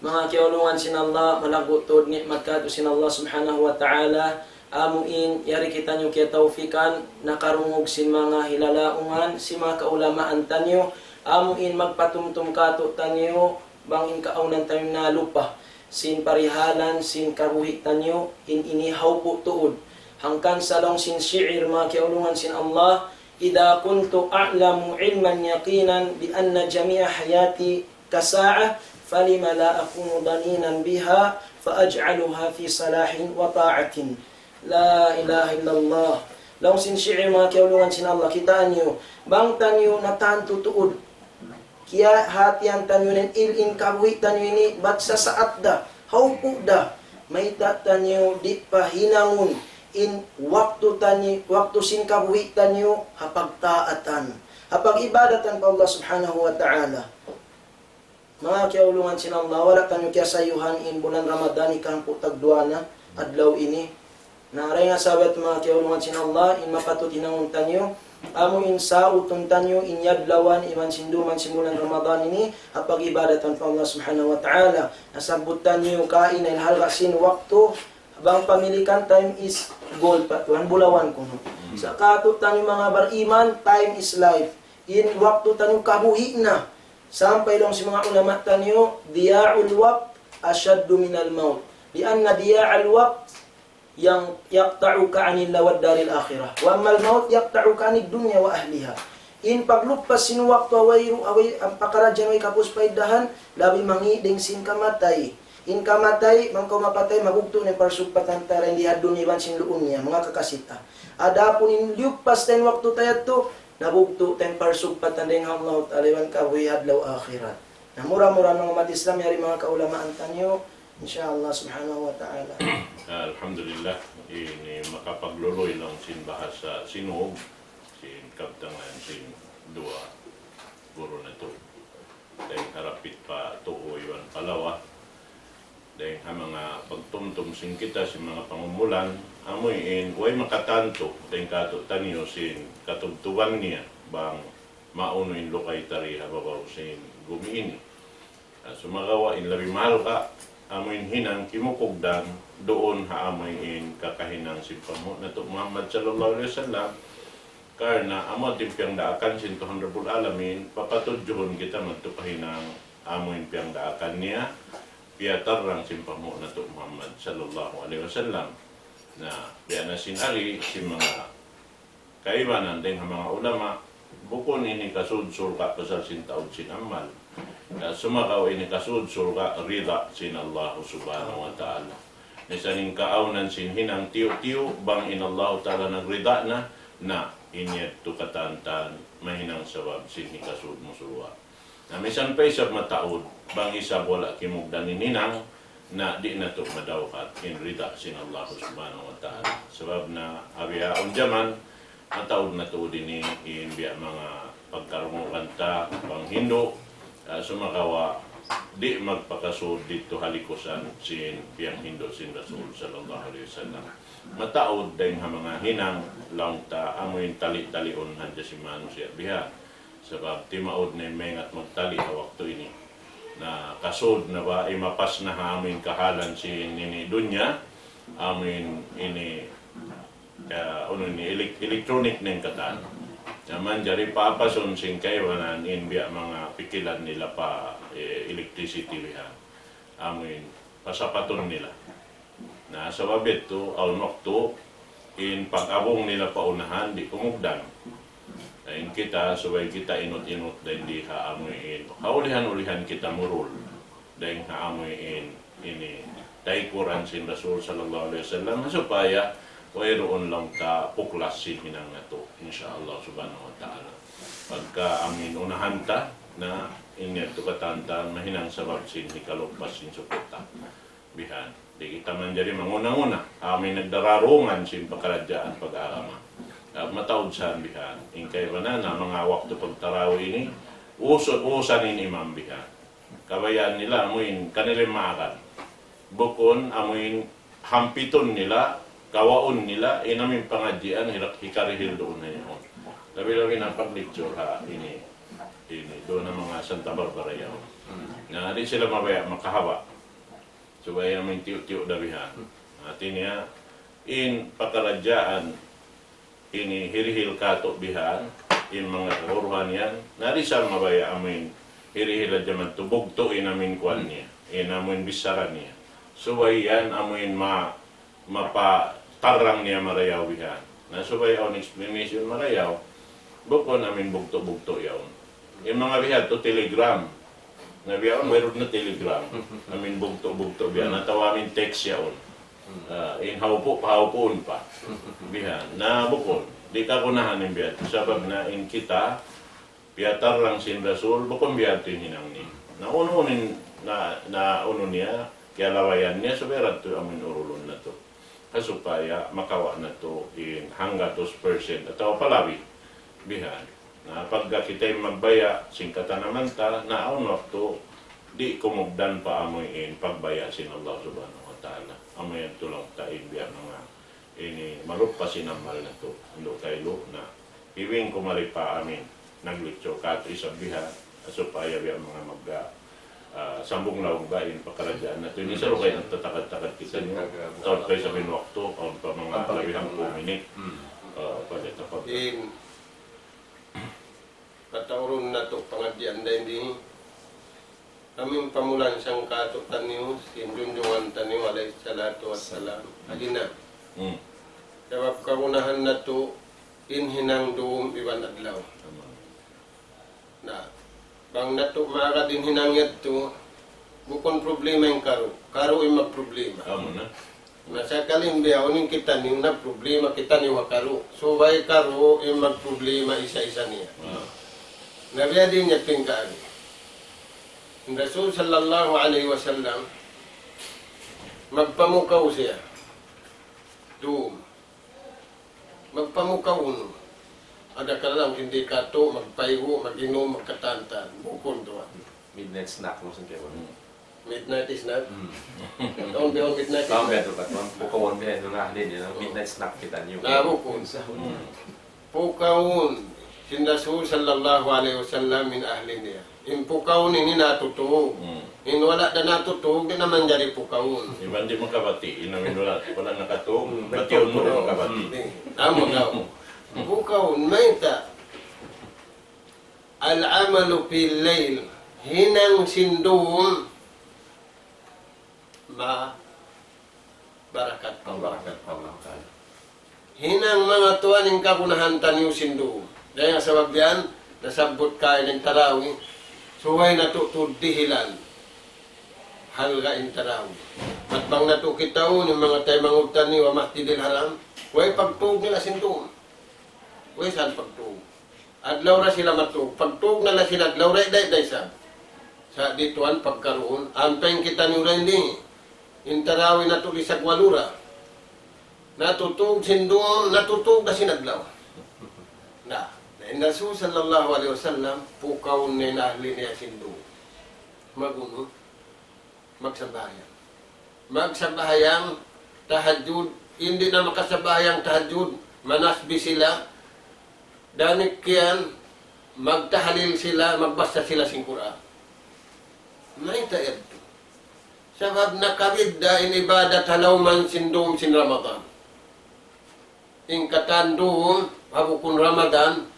Manga kiyaulungan sin Allah, malaggu' tuud ni'mat kātu' sin Allah Subhanahu wa Ta'ala. Amu in, yari kitaniyu kiyatawfikan, nakarungug sin manga hilalaungan, sin manga kaulamaan taniyu. Amu in magpatumtum kātu'niyu, bang in kaawnan taniyu nalupa, sin parihalan, sin kabuhi' taniyu, in ini hawpu' tuud. Hangkan sa laung sin shi'ir, manga kiyaulungan sin Allah, إذا كنت أعلم علما يقينا بأن جميع حياتي كساعة، فلم لا أكون ضنينا بها فأجعلها في صلاح وطاعة. La ilaha illallah. Laung sin shi'ir, manga kiyaulungan sin Allah, kitaa niyu, bang taniyu natantu tuud, kiyahatihan taniyu in il in kabuhi' taniyu ini, bat sasaat da, hawpu' da, mayta' taniyu di' pa hinangun in waktu tani-, waktu sin kabuhi' taniyu ha pagtaatan, ha pag-ibadatan pa Allah Subhanahu wa Ta'ala. Manga kiyaulungan sin Allah, wala' taniyu kiyasayuhan in bulan Ramadan, hikahangpu' tagduwa na adlaw ini. Na, dayn ha sabab, manga kiyaulungan sin Allah, in mapatut hinangun taniyu, amu in sautun taniyu in adlawan iban sin duman sin bulan Ramadan ini, ha pag-ibadatan pa Allah Subhanahu wa Ta'ala. Nasabbut taniyu kaina in halga' sin waktu, bang pamilikan, time is gold pa Tuhan, bulawan kunu'. Sa' kātu'niyu manga bariman, time is life. In waktu taniyu kabuhi' na. Sampay laung sin manga ulama taniyu, ضياع الوقت أشد من الموت. لأن ضياع الوقت ين-، يقطعك عن اللذة دار الآخرة. وأما الموت يقطعك عن الدنيا وأهلها. In pagluppas sin waktu ha wayruun, ha way, ha pakaradjaan way kapūs-paidahan, labi mangi' dayn sin kamatay. In kamatay, bang kaw mapatay, mabugtu' na in parsugpatan ta dayn di ha dunya iban sin duun niya, manga kakasi ta. Adapun in liyuppas ta in waktu ta yadtu, nabugtu' ta in parsugpatan dayn ha Allah Ta'ala iban kabuhi' adlaw akhirat. Na, mura-murahan manga ummat Islam, yari manga kaulamaan taniyu, insya Allah Subhanahu wa Ta'ala. Alhamdulillah, ini makapagluluy laung sin bahasa Sinug, sin kabtangan sin duwa guru natu'. Dayn ha rapit pa tuu iban pa lawa. Dayn ha manga pagtumtum sin kita sin manga pangumulan, amu in way makatantu dayn kātu'niyu sin katubtuban niya, bang maunu in lukay ta di ha babaw sin gumi ini. Ah, sumagawa' in labi mahalga', amu in hinang kimugdan duun ha amu in kakahinang sin panghu' natu' Muhammad sallallahu alayhi wasallam, karna' amu in piyagdaakan sin Tuhan Rabbul Alamin, papatudjuhun kita madtu pa hinang amu in piyagdaakan niya, piyatarrang sin panghu' natu' Muhammad sallallahu alayhi wasallam. Na, biya' na sin ari, sin manga kaibanan dayn ha manga ulama, bukun ini kasud surga' pasal sin taud sin amal. Na, sumagawa' ini kasud surga' rida sin Allah Subhanahu wa Ta'ala. Misan in kaawnan sin hinang tiyu'-tiyu', bang in Allah Ta'ala nagrida na, na, in yadtu katantan, mahinang sabab sin hikasud mu surga'. Na, misan pa isab mataud, bang isab wala' kimugdan in hinang, na di' natu' madawhat in rida sin Allah Subhanahu wa Ta'ala. Sabab na, ha bihaun jaman, mataud na tuud ini in biya' manga pagkarungugan ta, panghindu', ah, sumagawa', di' magpakasud didtu ha likusan sin piyanghindu' sin Rasul sallallahu alayhi wasallam. Mataud dayn ha manga hinang laung ta amu in tali-taliun hadja sin manusiya' bihan. Sabab timaud na in maingat magtali ha waktu ini. Na kasud na ba imapas na ha amu in kahalan sin ini dunya, amu in ini, ah, unu ini, elek-, electronic na in katan. Na manjari paapasun sin kaibanan in biya' manga pikilan nila pa, eh, electricity bihan. Amu in pasapatun nila. Na, sabab yadtu, awn waktu, in pag-abung nila pa unahan, di' kumugdan. Na, in kita, subay kita inut-inut dayn di ha amu in, kaulihan-ulihan kita murul, dayn ha amu in, ini, taykuran sin Rasul sallallahu alayhi wasallam, supaya wayruun laung ta puklas sin hinang natu', insya Allah subhanahu wa ta'ala. Pagka amu in unahan ta, na, in yadtu katantan, mahinang sabab sin hikaluppas sin suku ta. Bihan. Di' kita manjari manguna-nguna. Amu in nagdararungan sin pakaradjaan pag-agama. Ah, mataud sa bihan. In kaibanan na manga waktu pagtarawi ini, usun, usan in imam bihan. Kabayaan nila, amu in kanila in maakan. Bukun, amu in hampitun nila, kawaun nila, in amu in pangadjian, hirak-, hikarihil duun na yaun. Labi-labi na pag-lecture ha, ini, ini, duun na manga Santa Barbara yaun. Na, di' sila mabaya' makahaba'. Subay amu in tiyu'-tiyu' da bihan. Hati niya, in pakaradjaan ini hirihil katu' bihan, in manga kaguruhan yan, na di' sa mabaya' amu in hirihil hadja madtu bugtu' in amu in kuwan niya, in amu in bichara niya. Subay yan amu in ma-, mapatarrang niya marayaw bihan. Na subay awn explanation marayaw, bukun amu in bugtu'-bugtu' yaun. In manga bihan tu telegram. Na bihaun, wayruun na telegram. Amu in bugtu'-bugtu' bihan. Atawa amu in text yaun. Ah, in haupu', haupuun pa. Bihan. Na bukun. Di' kagunahan in bihan. Sabab na in kita, piyatarrang sin Rasul, bukun bihan tu in hinang niya. Na unu-unu in, na, na unu niya, Iyalawayan niya subay radtu amun urulun natu'. Ha supaya makawa' natu' in hanggatus percent atawa pa labi. Bihan. Na pagka kita in magbaya', sin katanaman ta, na awn waktu, di' kumugdan pa amu in pagbaya' sin Allah Subhanahu wa Ta'ala. Amu yan tulang ta in biya' manga ini malupa sin amal natu'. Andu' kailu na. Iwing kumari pa amin. Naglicur katu' isab biha supaya biya' manga magga, ah, sambung laung ba in pakaradjaan natu'. Ini saru kay nagtatakad-takad kita niyu. Taud pa isab in waktu, awn pa manga labi hangpu' minit. Ah, pada tapag- In pataurun natu' pangadjian dayn di, amu in pamulansang katu' taniyu, sin junjungan taniyu alayhi salatu wassalam. Agi na. Hmm. Sabab kagunahan natu' in hinang dum iban adlaw. Amin. Na, bang natu' maagad in hinang yadtu, bukun problema in karu'. Karu' in magproblema. Amu na. Na sakali in bihaun in kitaniyu na problema kitaniyu ha karu'. Subay karu' in magproblema isa-isa niya. Ah. Na biya' diin yadtu in kaagi. In Rasul sallallahu alayhi wasallam, magpamukaw siya. Dum. Magpamukaw unu. Ada ka lang hindi katu', magpaigu', mag-inum, magkatantan. Bukun tuwan. Midnight snack, no, sa' kaya. Midnight snack? Hmm. Taun biya' midnight snack? Taun biya' tu, katuan. Pukaun biya' unu na din, you know, midnight snack kitaniyu. Na, bukun. Sa' Hmm. Pukaun sin Rasul sallallahu alayhi wasallam in ahli niya. In pukaun ini natutug. Hmm. In wala' da natutug, di' na manjari pukaun. Iban di' makabati', in amin wala', wala' nakatug, Hmm, batiun mu di' betul. Makabati'. Hmm. Amu daw. Pukaun, mayta'. Al-amalu fil layl. Hinang sin dum. Ma barakat pa Allah. Barakat pa Allah. Hinang manga tuwan in kagunahan taniyu sin dum. Dayn ha sabab yan, nasabbut kaina in tarawi, subay natu' tuud dihilan. Halga' in tarawi. Bat bang natu' kitaun in manga taymanghud taniyu ha Masjidil Haram, way pagtug nila sin dum. Way saan pagtug. Adlaw ra sila matug. Pagtug na la sin adlaw, da, da, da isab. Sa' di' tuwan pagkaruun, ampa in kitaniyu ra ini. In tarawi natu' lisag walu ra. Natutug sin dum, natutug da sin adlaw. Na, na in Rasul sallallahu alayhi wasallam, pukaun niya in ahli niya sin dum. Magunu. Magsambahayang. Magsambahayang tahajjud, in di' na makasambahayang tahajjud, manasbih sila, damikkiyan, magtahlil sila, magbasa sila sin Qur'an. Mayta' yadtu. Sabab nakabidda' in ibadat ha lawm sin dum sin Ramadan. In katan dum, ha bukun Ramadan,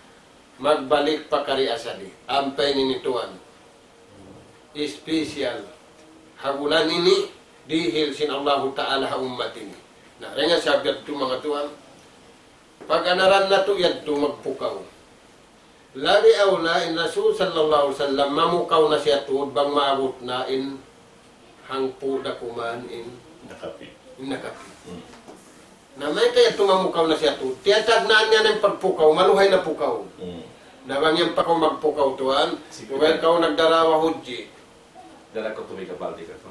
magbalik pa kari asali. Ampa ini tuwan. Special. Ha bulan ini, dihil sin Allahu Ta'ala ha ummat ini. Na, dayn ha sabab yadtu manga tuwan. Paganaran natu' yadtu magpukaw. Labi awla in Rasul sallallahu alayhi wasallam mamukaw na siya tuud bang maabut na in hangpu' da kuman in Nakapi. In nakapi. Hmm. Na mayta' yadtu mamukaw na siya tuud. Tiyatagnaan niya na in pagpukaw, maluhay na pukaw. Hmm. Na bang yan pa kaw magpukaw tuwan, Sige. Subay kaw nagdarawa hudji. Dala ko tubig ha baldi ka to.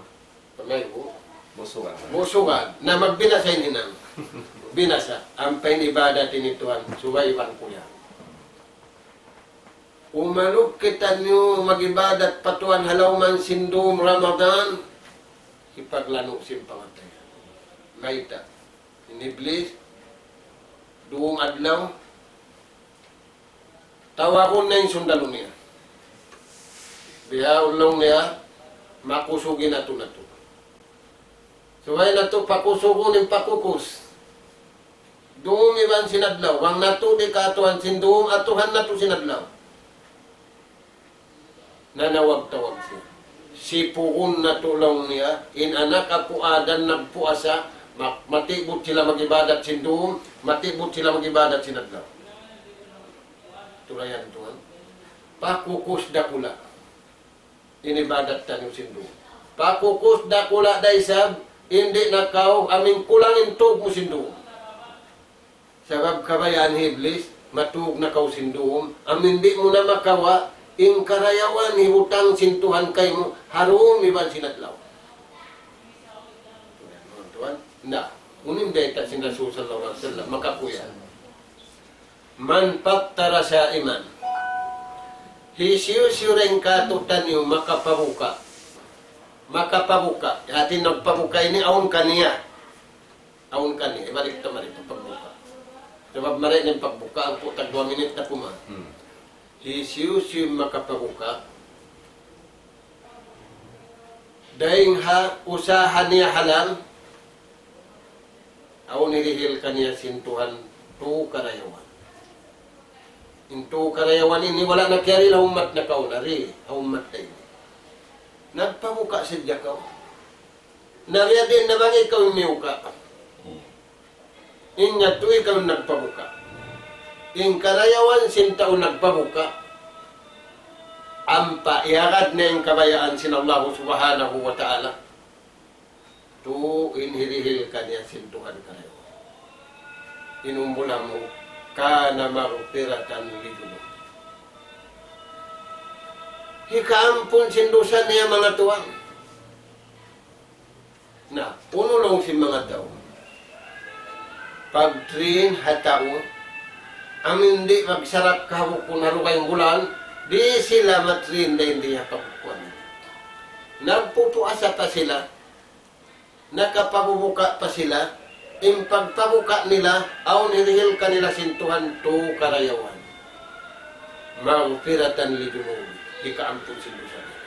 Pamay ko. Busugan. Busugan. Na magbinasa in hinang. Binasa. Ampa in ibadat ini tuwan. Subay iban kuya. Umaluk kitaniyu mag-ibadat pa Tuhan ha lawm sin dum Ramadan, hipaglanu' sin pangatayan. Mayta'? In Iblis, dum adlaw, tawagun na in sundalu niya. Bihaun laung niya, makusugin natu' natu'. Subay natu' pakusugun in pakukus. Dum iban sin adlaw. Bang natu' di' kaatuhan sin dum, atuhan natu' sin adlaw. Nanawag-tawag siya. Sipugun natu' laung niya, in anak apu' Adan nagpuasa, ma-, matibut sila mag-ibadat sin dum, matibut sila mag-ibadat sin adlaw. Tulayan tuwan. Pakukus dakula'. In ibadat taniyu sin dum. Pakukus dakula' da isab, in di' na kaw, amu in kulang in tug mu sin dum. Sabab kabayaan hi Iblis, matug na kaw sin dum, amu in di' mu na makawa', in karayawan hibutang sin Tuhan kaymu, ha dum iban sin adlaw. Na, unu in bayta' sin Rasul sallallahu alayhi wasallam, makakuya. من فطر صائما. Hisiyu-siyu dayn kātu'niyu makapabuka. Makapabuka. Hāti nagpabuka ini awn kaniya. Awn kaniya. Ibalik ta mari pa pagbuka. Sabab mari in pagbuka, ampa tag duwa minit na kuman. Hmm. Hisiyu-siyu makapabuka. Dayn ha usaha niya halal, awn hirihil kaniya sin Tuhan tū karayawan. In tū karayawan ini wala' na kiyarihil ha ummat nakauna, di', ha ummat ta ini. Nagpabuka sadja kaw. Na biya' diin na bang ikaw in miyuka. Hmm. In yadtu ikaw in nagpabuka. In karayawan sin tau nagpabuka, ampa iyagad niya in kabayaan sin Allah Subhanahu wa Ta'ala. Tū in hirihil kaniya sin Tuhan karayawan. In umbul amu, كان مغفرة لذنوبه. Hikaampun sin dusa niya, manga tuwan. Na, unu laung sin manga tau? Pag-train ha tau, amu in di' magsarap kahapun ha lugay bulan, di' sila ma-train dayn di ha pagkuwan. Nagpupuasa pa sila, nakapabubuka pa sila, in pagpabuka nila, awn hirihil kanila sin Tuhan tū karayawan. مغفرة لذنوبه, hikaampun sin dusa nila.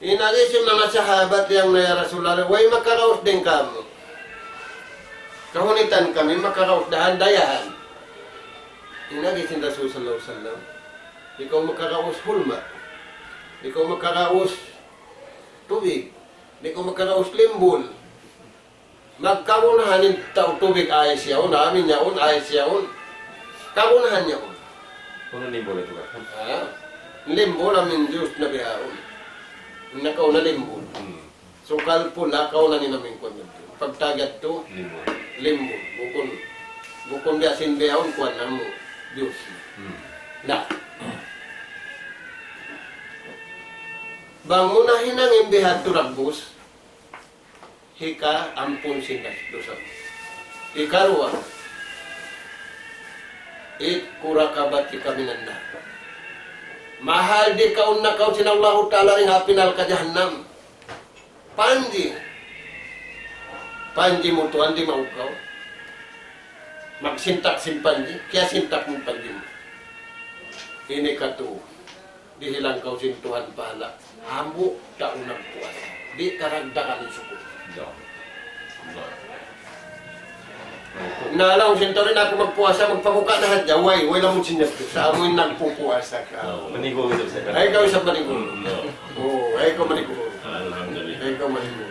In agi sin manga sahabat, laung niya, "Ya Rasulullah, way makaraus dayn kāmu'. Kahunitan kami makaraus dahan dayahan." In agi sin Rasul sallallahu alayhi wasallam, "Di' kaw makaraus hulma'. Di' kaw makaraus tubig. Di' kaw makaraus limbul." Magkagunahan in tau tubig ais yaun, amin yaun, ais yaun. Kagunahan yaun. Unu limbul itu, Kak? Ha? Limbul amin juice na bihaun. Nakauna limbul. Hmm. Sukal pula kauna in amin kuwan yadtu. Pagtawag yadtu, limbul. Limbul. Bukun, bukun biya' sin bihaun kuwan amu juice. Hmm. Na. Bang mu nahinang in bihadtu dagbus, hikaampun sin dusa. Hikaruwa, عتق رقبتك من النار. Mahal dikaun na kaw sin Allahu Ta'ala dayn ha api narka' jahannam. Panji. Panji mu tuwan di' maugaw. Magsintak sin panji, kiyasintak mu in panji mu. Ini katu'. Dihilan kaw sin Tuhan pahala'. Hambuuk tau nagpuasa. Di' karagdagan in sukul. Ya. Ya. Na laung sin tau, "Di' na aku magpuasa, magpabuka na hadja." Way, way lamud sin yadtu. Sa' amu in nagpupuasa kaw. Manigu' itu, Ustaz. Ay, kaw isab manigu'. Hmm, ya. Oh, ay, kaw manigu'. Alhamdulillah. Ay, kaw manigu'.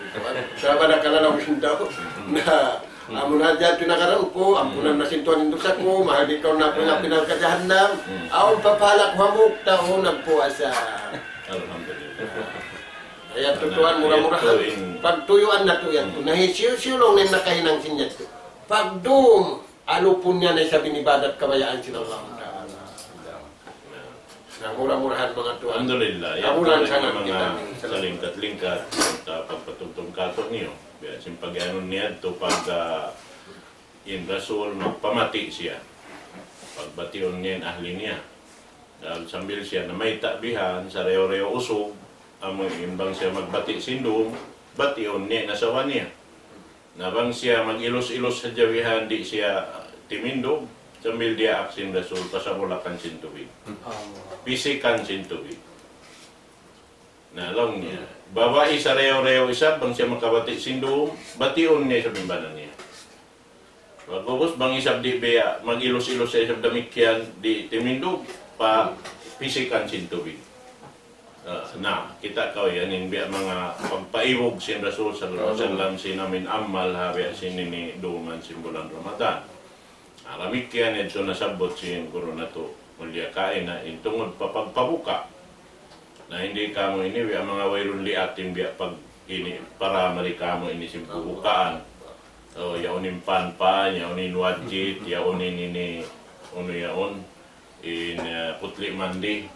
Sa' ba na kalalaw sin tau? Na, amu na hadja pinakarang ku, ampunan na sin Tuhan in dusa ku, mahal dikaun na aku dayn ha api narka' jahannam. Hmm. Awn pa pahala' ku hambuuk tau nagpuasa. Alhamdulillah. Ayat tuwan, mura-murahan. Ayat tuwan. Pagtuyuan natu' yadtu. Na hisiyu-siyu laung niya in nakahinang sin yadtu, pagdum alupun niya na isab in ibadat kabayaan sin Allah Ta'ala. Na, mura-murahan manga tuwan. Alhamdulillah. Kabulan sangat kita. Salingkat-lingkat, sa' pagpatumtum kātu'niyu. Biya' sin pag-anu niya yadtu pag, ah, in Rasul magpamati' siya. Pagbatiun niya in ahli niya. Dahil sambil siya namayta' bihan, sarayaw-rayaw usug, amu in bang siya magbati' sin dum, batiun niya in asawa niya. Na bang siya mag-ilus-ilus sadja bihan, di' siya timindug, sambil diyaak sin Rasul, pasabulakan sin tubig. Pisikan sin tubig. Na laung niya, babai sarayaw-rayaw isab, bang siya makabati' sin dum, batiun niya isab in bana niya. Pag'ubus bang isab di' biya' mag-ilus-ilus siya isab damikkiyan, di' timindug, pa pisikan sin tubig. Ah, na, kita' kaw yan, in biya' manga pagpaibug sin Rasul sallallahu alayhi wasallam sin amin amal ha biya' sin ini duman sin bulan Ramadan. Na, damikkiyan yadtu nasabbut sin guru natu' mulya kaina, in tungud pa pagpabuka. Na, hindi kamu ini, biya' manga wayruun liat in biya' pag ini, para mari kamu ini sin bubukaan. O, yaun in pan-pan, yaun in wajit, yaun in ini, unu yaun, in, eh, putli mandi.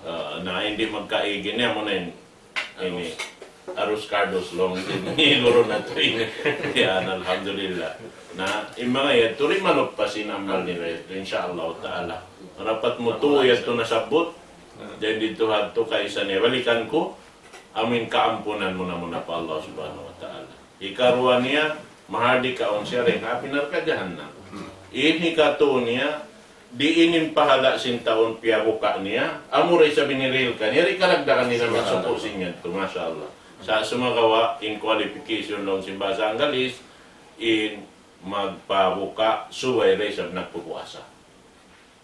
Ah, na, hindi magkaigi niya, amu na in, ini, Arus kardus laung sin guru natu' ini. Yan, alhamdulillah. Na, in manga yan, tuud maluppas in amal nila yan, insya Allah ta'ala. Dapat mu tuud yan nasabbut. Dayn didtu hadtu kaisan niya. Balikan ku, amuin kaampunan muna-muna pa Allah subhanahu wa ta'ala. Hikaruwa niya, mahardika awn siya dayn ha api narka' jahannam. In hikatū niya, diin in pahala' sin tau piyabuka' niya, amura isab in hirihil kaniya, di' karagdagan niya naman. Subhanallah. Suku' sin yan tu, masha Allah. Sa' sumagawa', in qualification laung sin bahasa Anggalis, in magpabuka', subay da isab nagpupuasa.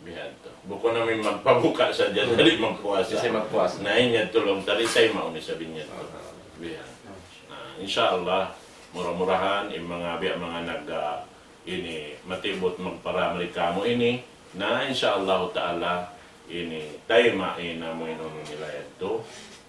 Biya' hadtu. Bukun amuin magpabuka' sadja, di' magpuasa. Di' magpuasa. Na, in yan tu laung ta, di' taymaun isab in yan tu. Aha. Biya' hadtu. Na, insya Allah, mura-murahan, in manga biya' manga nag, ah, ini, matibut magparamri kamu ini, na, insya Allah ta'ala, ini, taymaun in amuin unu nila yadtu,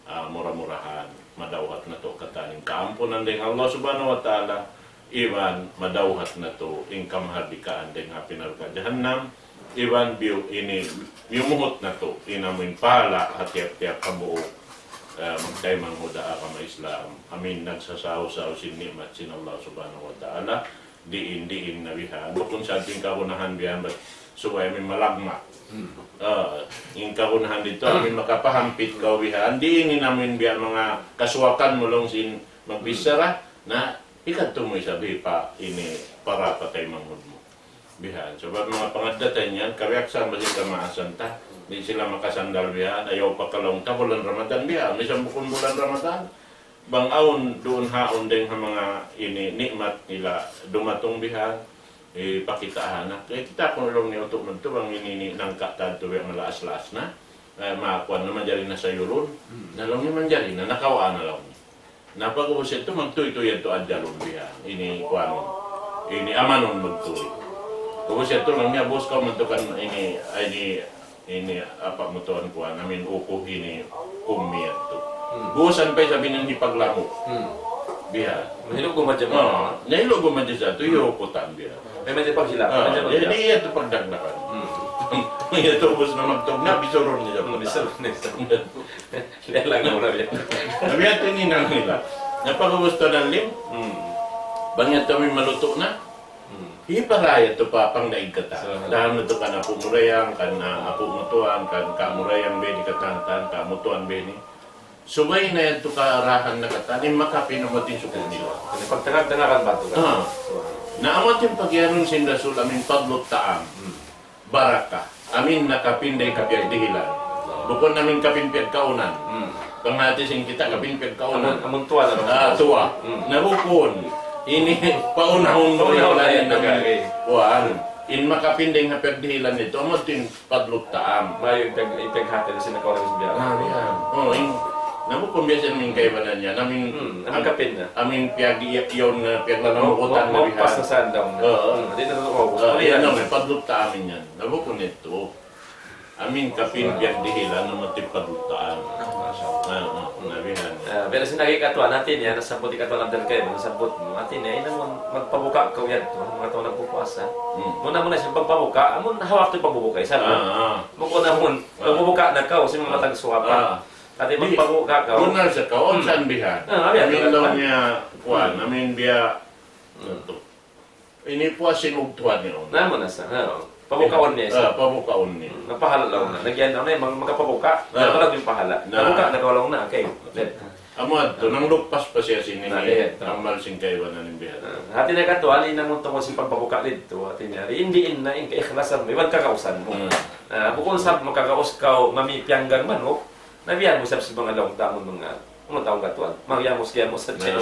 ah, mura-murahan, madawhat natu' katan in kaampunan dayn ha Allah subhanahu wa ta'ala, iban madawhat natu' in kamahardikaan dayn ha api narka' jahannam, iban biyu ini, miyumuhut natu' in amuin pahala' ha tiyap-tiyap hambuuk, eh, magtaymanghud ha agama Islam. Amuin nagsasaw-saw sin ni'mat sin Allah subhanahu wa ta'ala, diin-diin na bihan. Bukun sa' in kagunahan bihan, bat subay amuin malagma'. Hmm. Ah, in kagunahan didtu, amuin makapahampit kaw bihan. Diin in amuin bihan manga kasuwakan mu laung sin magbichara. Hmm. Na, hikadtu mu isab pa ini para pataymanghud mu. Bihan. Sabab manga pangaddatan yan, kabiyaksahan ba sin kamaasan ta? Di' sila makasandal bihan, ayaw pa kalaung ta, bulan Ramadan bihan. Misan bukun bulan Ramadan. Bang awn duun haun dayn ha manga ini ni'mat nila dumatung bihan, ipakita' ha anak. Eh, kita' ku laung niya utuk madtu bang ini, ini nangka' ta tu biya' malaas-laas na. Eh, makuan na manjari na sayurun. Hmm. Na laung niya manjari na, nakawaa na laung niya. Na pag-ubus yadtu, magtuy-tuy yadtu adjalun bihan. Ini kuanun. Ini amanun magtuy. Pag-ubus yadtu, laung niya, "Boss, kaw madtu kan ini, ini, ini, apa mu tuan kuan, amuin uku ini, ummi yadtu." Hmm. Buusan pa isab in hipaglamuk. Hmm. Bihan. Nahilu' gumadja. Oo, nahilu' gumadja sa tu, hmm, iyukutan bihan. May, may paghilak. Ah, may paghilak. Jadi, iya tu pagdagdagan. Hmm. Iya tu, ubus na magtugna', bisurun niya. Hmm, bisurun niya. Di' lang mura biya'. Sabi yadtu in hinang nila. Na pag-ubus tu na lim, hmm, bang yadtu amuin malutu' na, hmm, hipara yadtu pa pangdaig katan. Sa- Dahan na tu kan apu' mu dayang, kan, ah, apu' mu tuan, kan ka' mu dayang, bini katan, kan ka' mu tuan, bini. Subay na yadtu karahan na katan, in makapin amu yadtu in suku' nila. Ini pagtangag-tangagan ba tu kan? Ah. Subhanallah. Na amu yadtu in pagiyanun sin Rasul amuin fadlut ta'am. Hmm. Barakah. Amuin nakapin dayn ha piyagdihilan. Bukun amuin kapin piyagkaunan. Hmm. Panghati sin kita kapin piyagkaunan. Amun, amun tuwa na. Ah, tuwa. Hmm. Na bukun. Ini paunahun mu. Paunahun dihilan na in amuin. Kuwan. In makapin dayn ha piyagdihilan yadtu, amu yadtu in fadlut ta'am. Mayu' ipag-, ipaghati na sin nakauna sin biya'. Ah, biya'. Oh, in, na bukun biya' sin amuin kaibanan niya. Amuin, hmm, amuin am-, kapin na. Amuin piyag-, iya-, iyawn na, piyaglalamukutan na biya'. Mau-, mau-, maupas na sa' daw na. Oo. Hmm, di' na totoo. Ah, oh, yan, yan. Na, may fadlut ta'am in yan. Na bukun yadtu. Amuin kapin piyagdihilan, amu yadtu in fadlut ta'am. Masha Allah. Ah, ah, na bihan. Ah, pero sin agi katuan, hati niya, nasabbut hi katuan Abdul Karim, nasabbut mu, hati niya, in amun magpabuka kaw yadtu, manga tau nagpupuasa. Hmm. Muna-muna siya pagpabuka, amun ha waktu pagbubuka, isa na. Ah, ah. Bukun amun, ah, pagbubuka na kaw, sin manga tagsuwapan. Ah. Hati di', magpabuka kaw. Bunnal sa kaw, hmm, unsan bihan. Ah, bihan. Amuin laung niya, kuwan, hmm, amuin biya', hmm, yadtu. Ini puas in ugtuhan niya. Na, amu na sa, ha. Pabukaun niya sa. Ah, pabukaun niya. Hmm, napahala' laung na. Nagyan laung na, mag-, makapabuka. Ah. Na, wala' yung pahala'. Na. Pabuka na, laung na, okay. Amu yadtu, nanglupas pa siya sin ini, na, diyan, ta. Amal sin kaibanan in bihan. Ah, hati niya katuan, in amun tungkol sin pagpabuka didtu, hati niya, di', di' in na, in kaikhlasan mu, iban kagausan mu. Hmm. Ah, bukun sa' makagaus kaw, mami piyanggang manuk, na biya' mu isab sin manga laung ta amun manga, amun tau katuan, mangyamus-yamus sa' tiyan.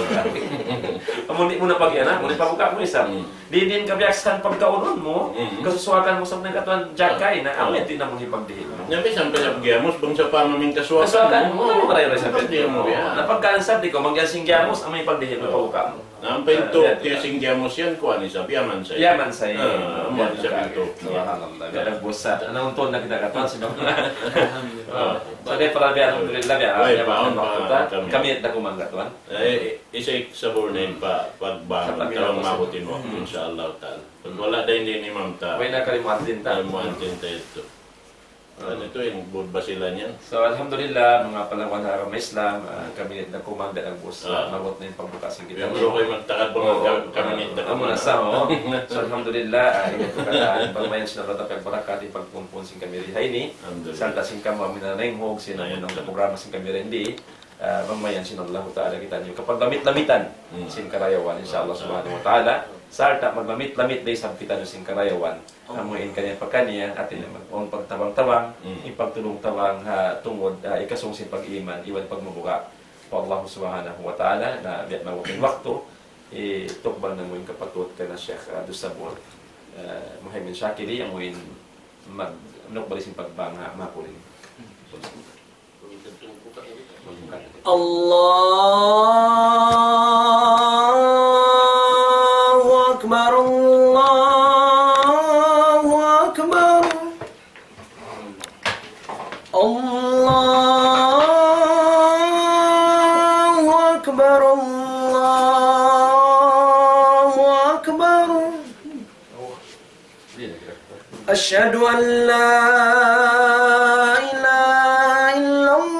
Amun di' mu na pag-iyan, amun di' pabuka mu isab. Hmm. Di', di' in kabiyaksahan pagkaunun mu, hmm, kasusuwakan mu sa' manga katuan, jakay na, amu yadtu in amun hipagdihil mu. Nya bisan pa sa' pagyamus, bang sa' pa maming kasuwakan mu. Kasuwakan mu, maray-ray sa' pagdihil mu. Pagdihil mu, ya. Na pagkaan sa' di' kaw, mangyamus-yamus, amu in pagdihil mu, pabuka mu. Na, ampa in tuuk niya sin giyamus yan, kuwan isab, Yaman sa. Yaman sa. Ah, amu yan isab in tuuk niya. Subhanallah. Kada busa. Unu, untung na kita katan, sino? Alhamdulillah. Ah. So, di' para biya', alhamdulillah, biya'. Way, biya' paun, paun, kami. Kami na kuman katuan. Eh, isa ik sabur na in pa, pagbangun, sa pagbangun, tawang mabutin mo, hmm, insha Allah ta'ala. Pag wala' da in imam ta. Way na kalimutan ta. Kalimutan ta ito. Ano ito, in Bud Basilan yan? So, alhamdulillah, manga palawan ha agama Islam, ah, kami na kuman, biya' na ubus, ah, maabut na in pagbuka sin kita. Biya' na kaw magtakad pa, oo, kami na, ah, amu na sa, oo. So, alhamdulillah, ah, in pagkataan, bang mayan sin Allah ta pagbarakat in pagpunpun sin kami ri ha ini. Alhamdulillah. Sarta' sin kamu, amu na nainghug sin, amu na programa sin kami ri di. Ah, bang mayan sin Allah Ta'ala kitaniyu kapaglamit-lamitan sin karayawan, insya Allah Subhanahu wa Ta'ala. Sarta' maglamit-lamit da isab kitaniyu sin karayawan. Amu in kaniya pa kaniya, hati niya mag-, awn pagtabang-tabang, in pagtulung-tabang, ha, tungud, ha, ikasung sin pag-iman, iban pagmabuga' pa Allah Subhanahu wa Ta'ala, na biya' na in waktu, itukbal namu' in kapatut kan Sheikh, ah, Abdus Sabur, ah, Muhaymin Shakili, amu in mag-, manukbal sin pagbang, ha, mahapun ini. الله أكبر، الله أكبر، الله أكبر، الله أكبر. أشهد أن لا إله إلا الله.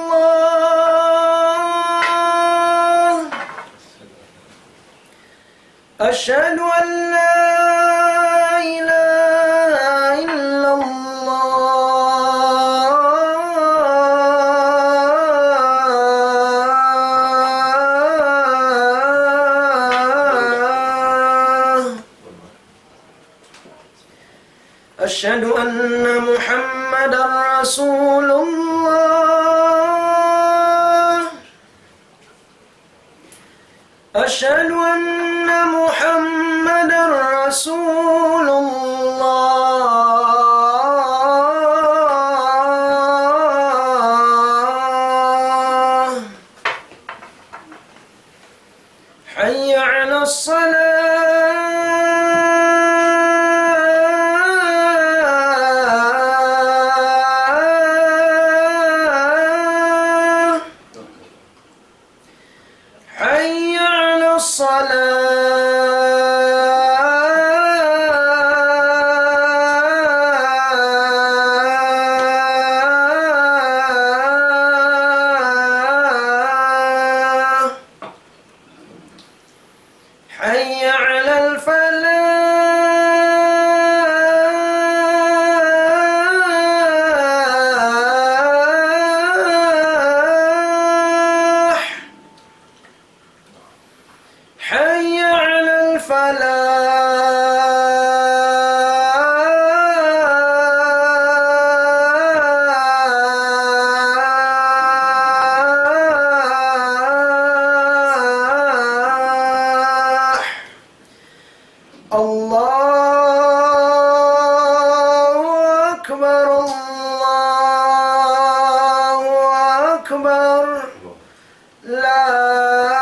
أشهد أن لا إله إلا الله. أشهد أن محمدا رسول الله. أشهد أن محمدا رسول الله. حي على الصلاة. حي على الصلاة. حي على الفلاح. حي على الفلاح. الله أكبر، الله أكبر. لا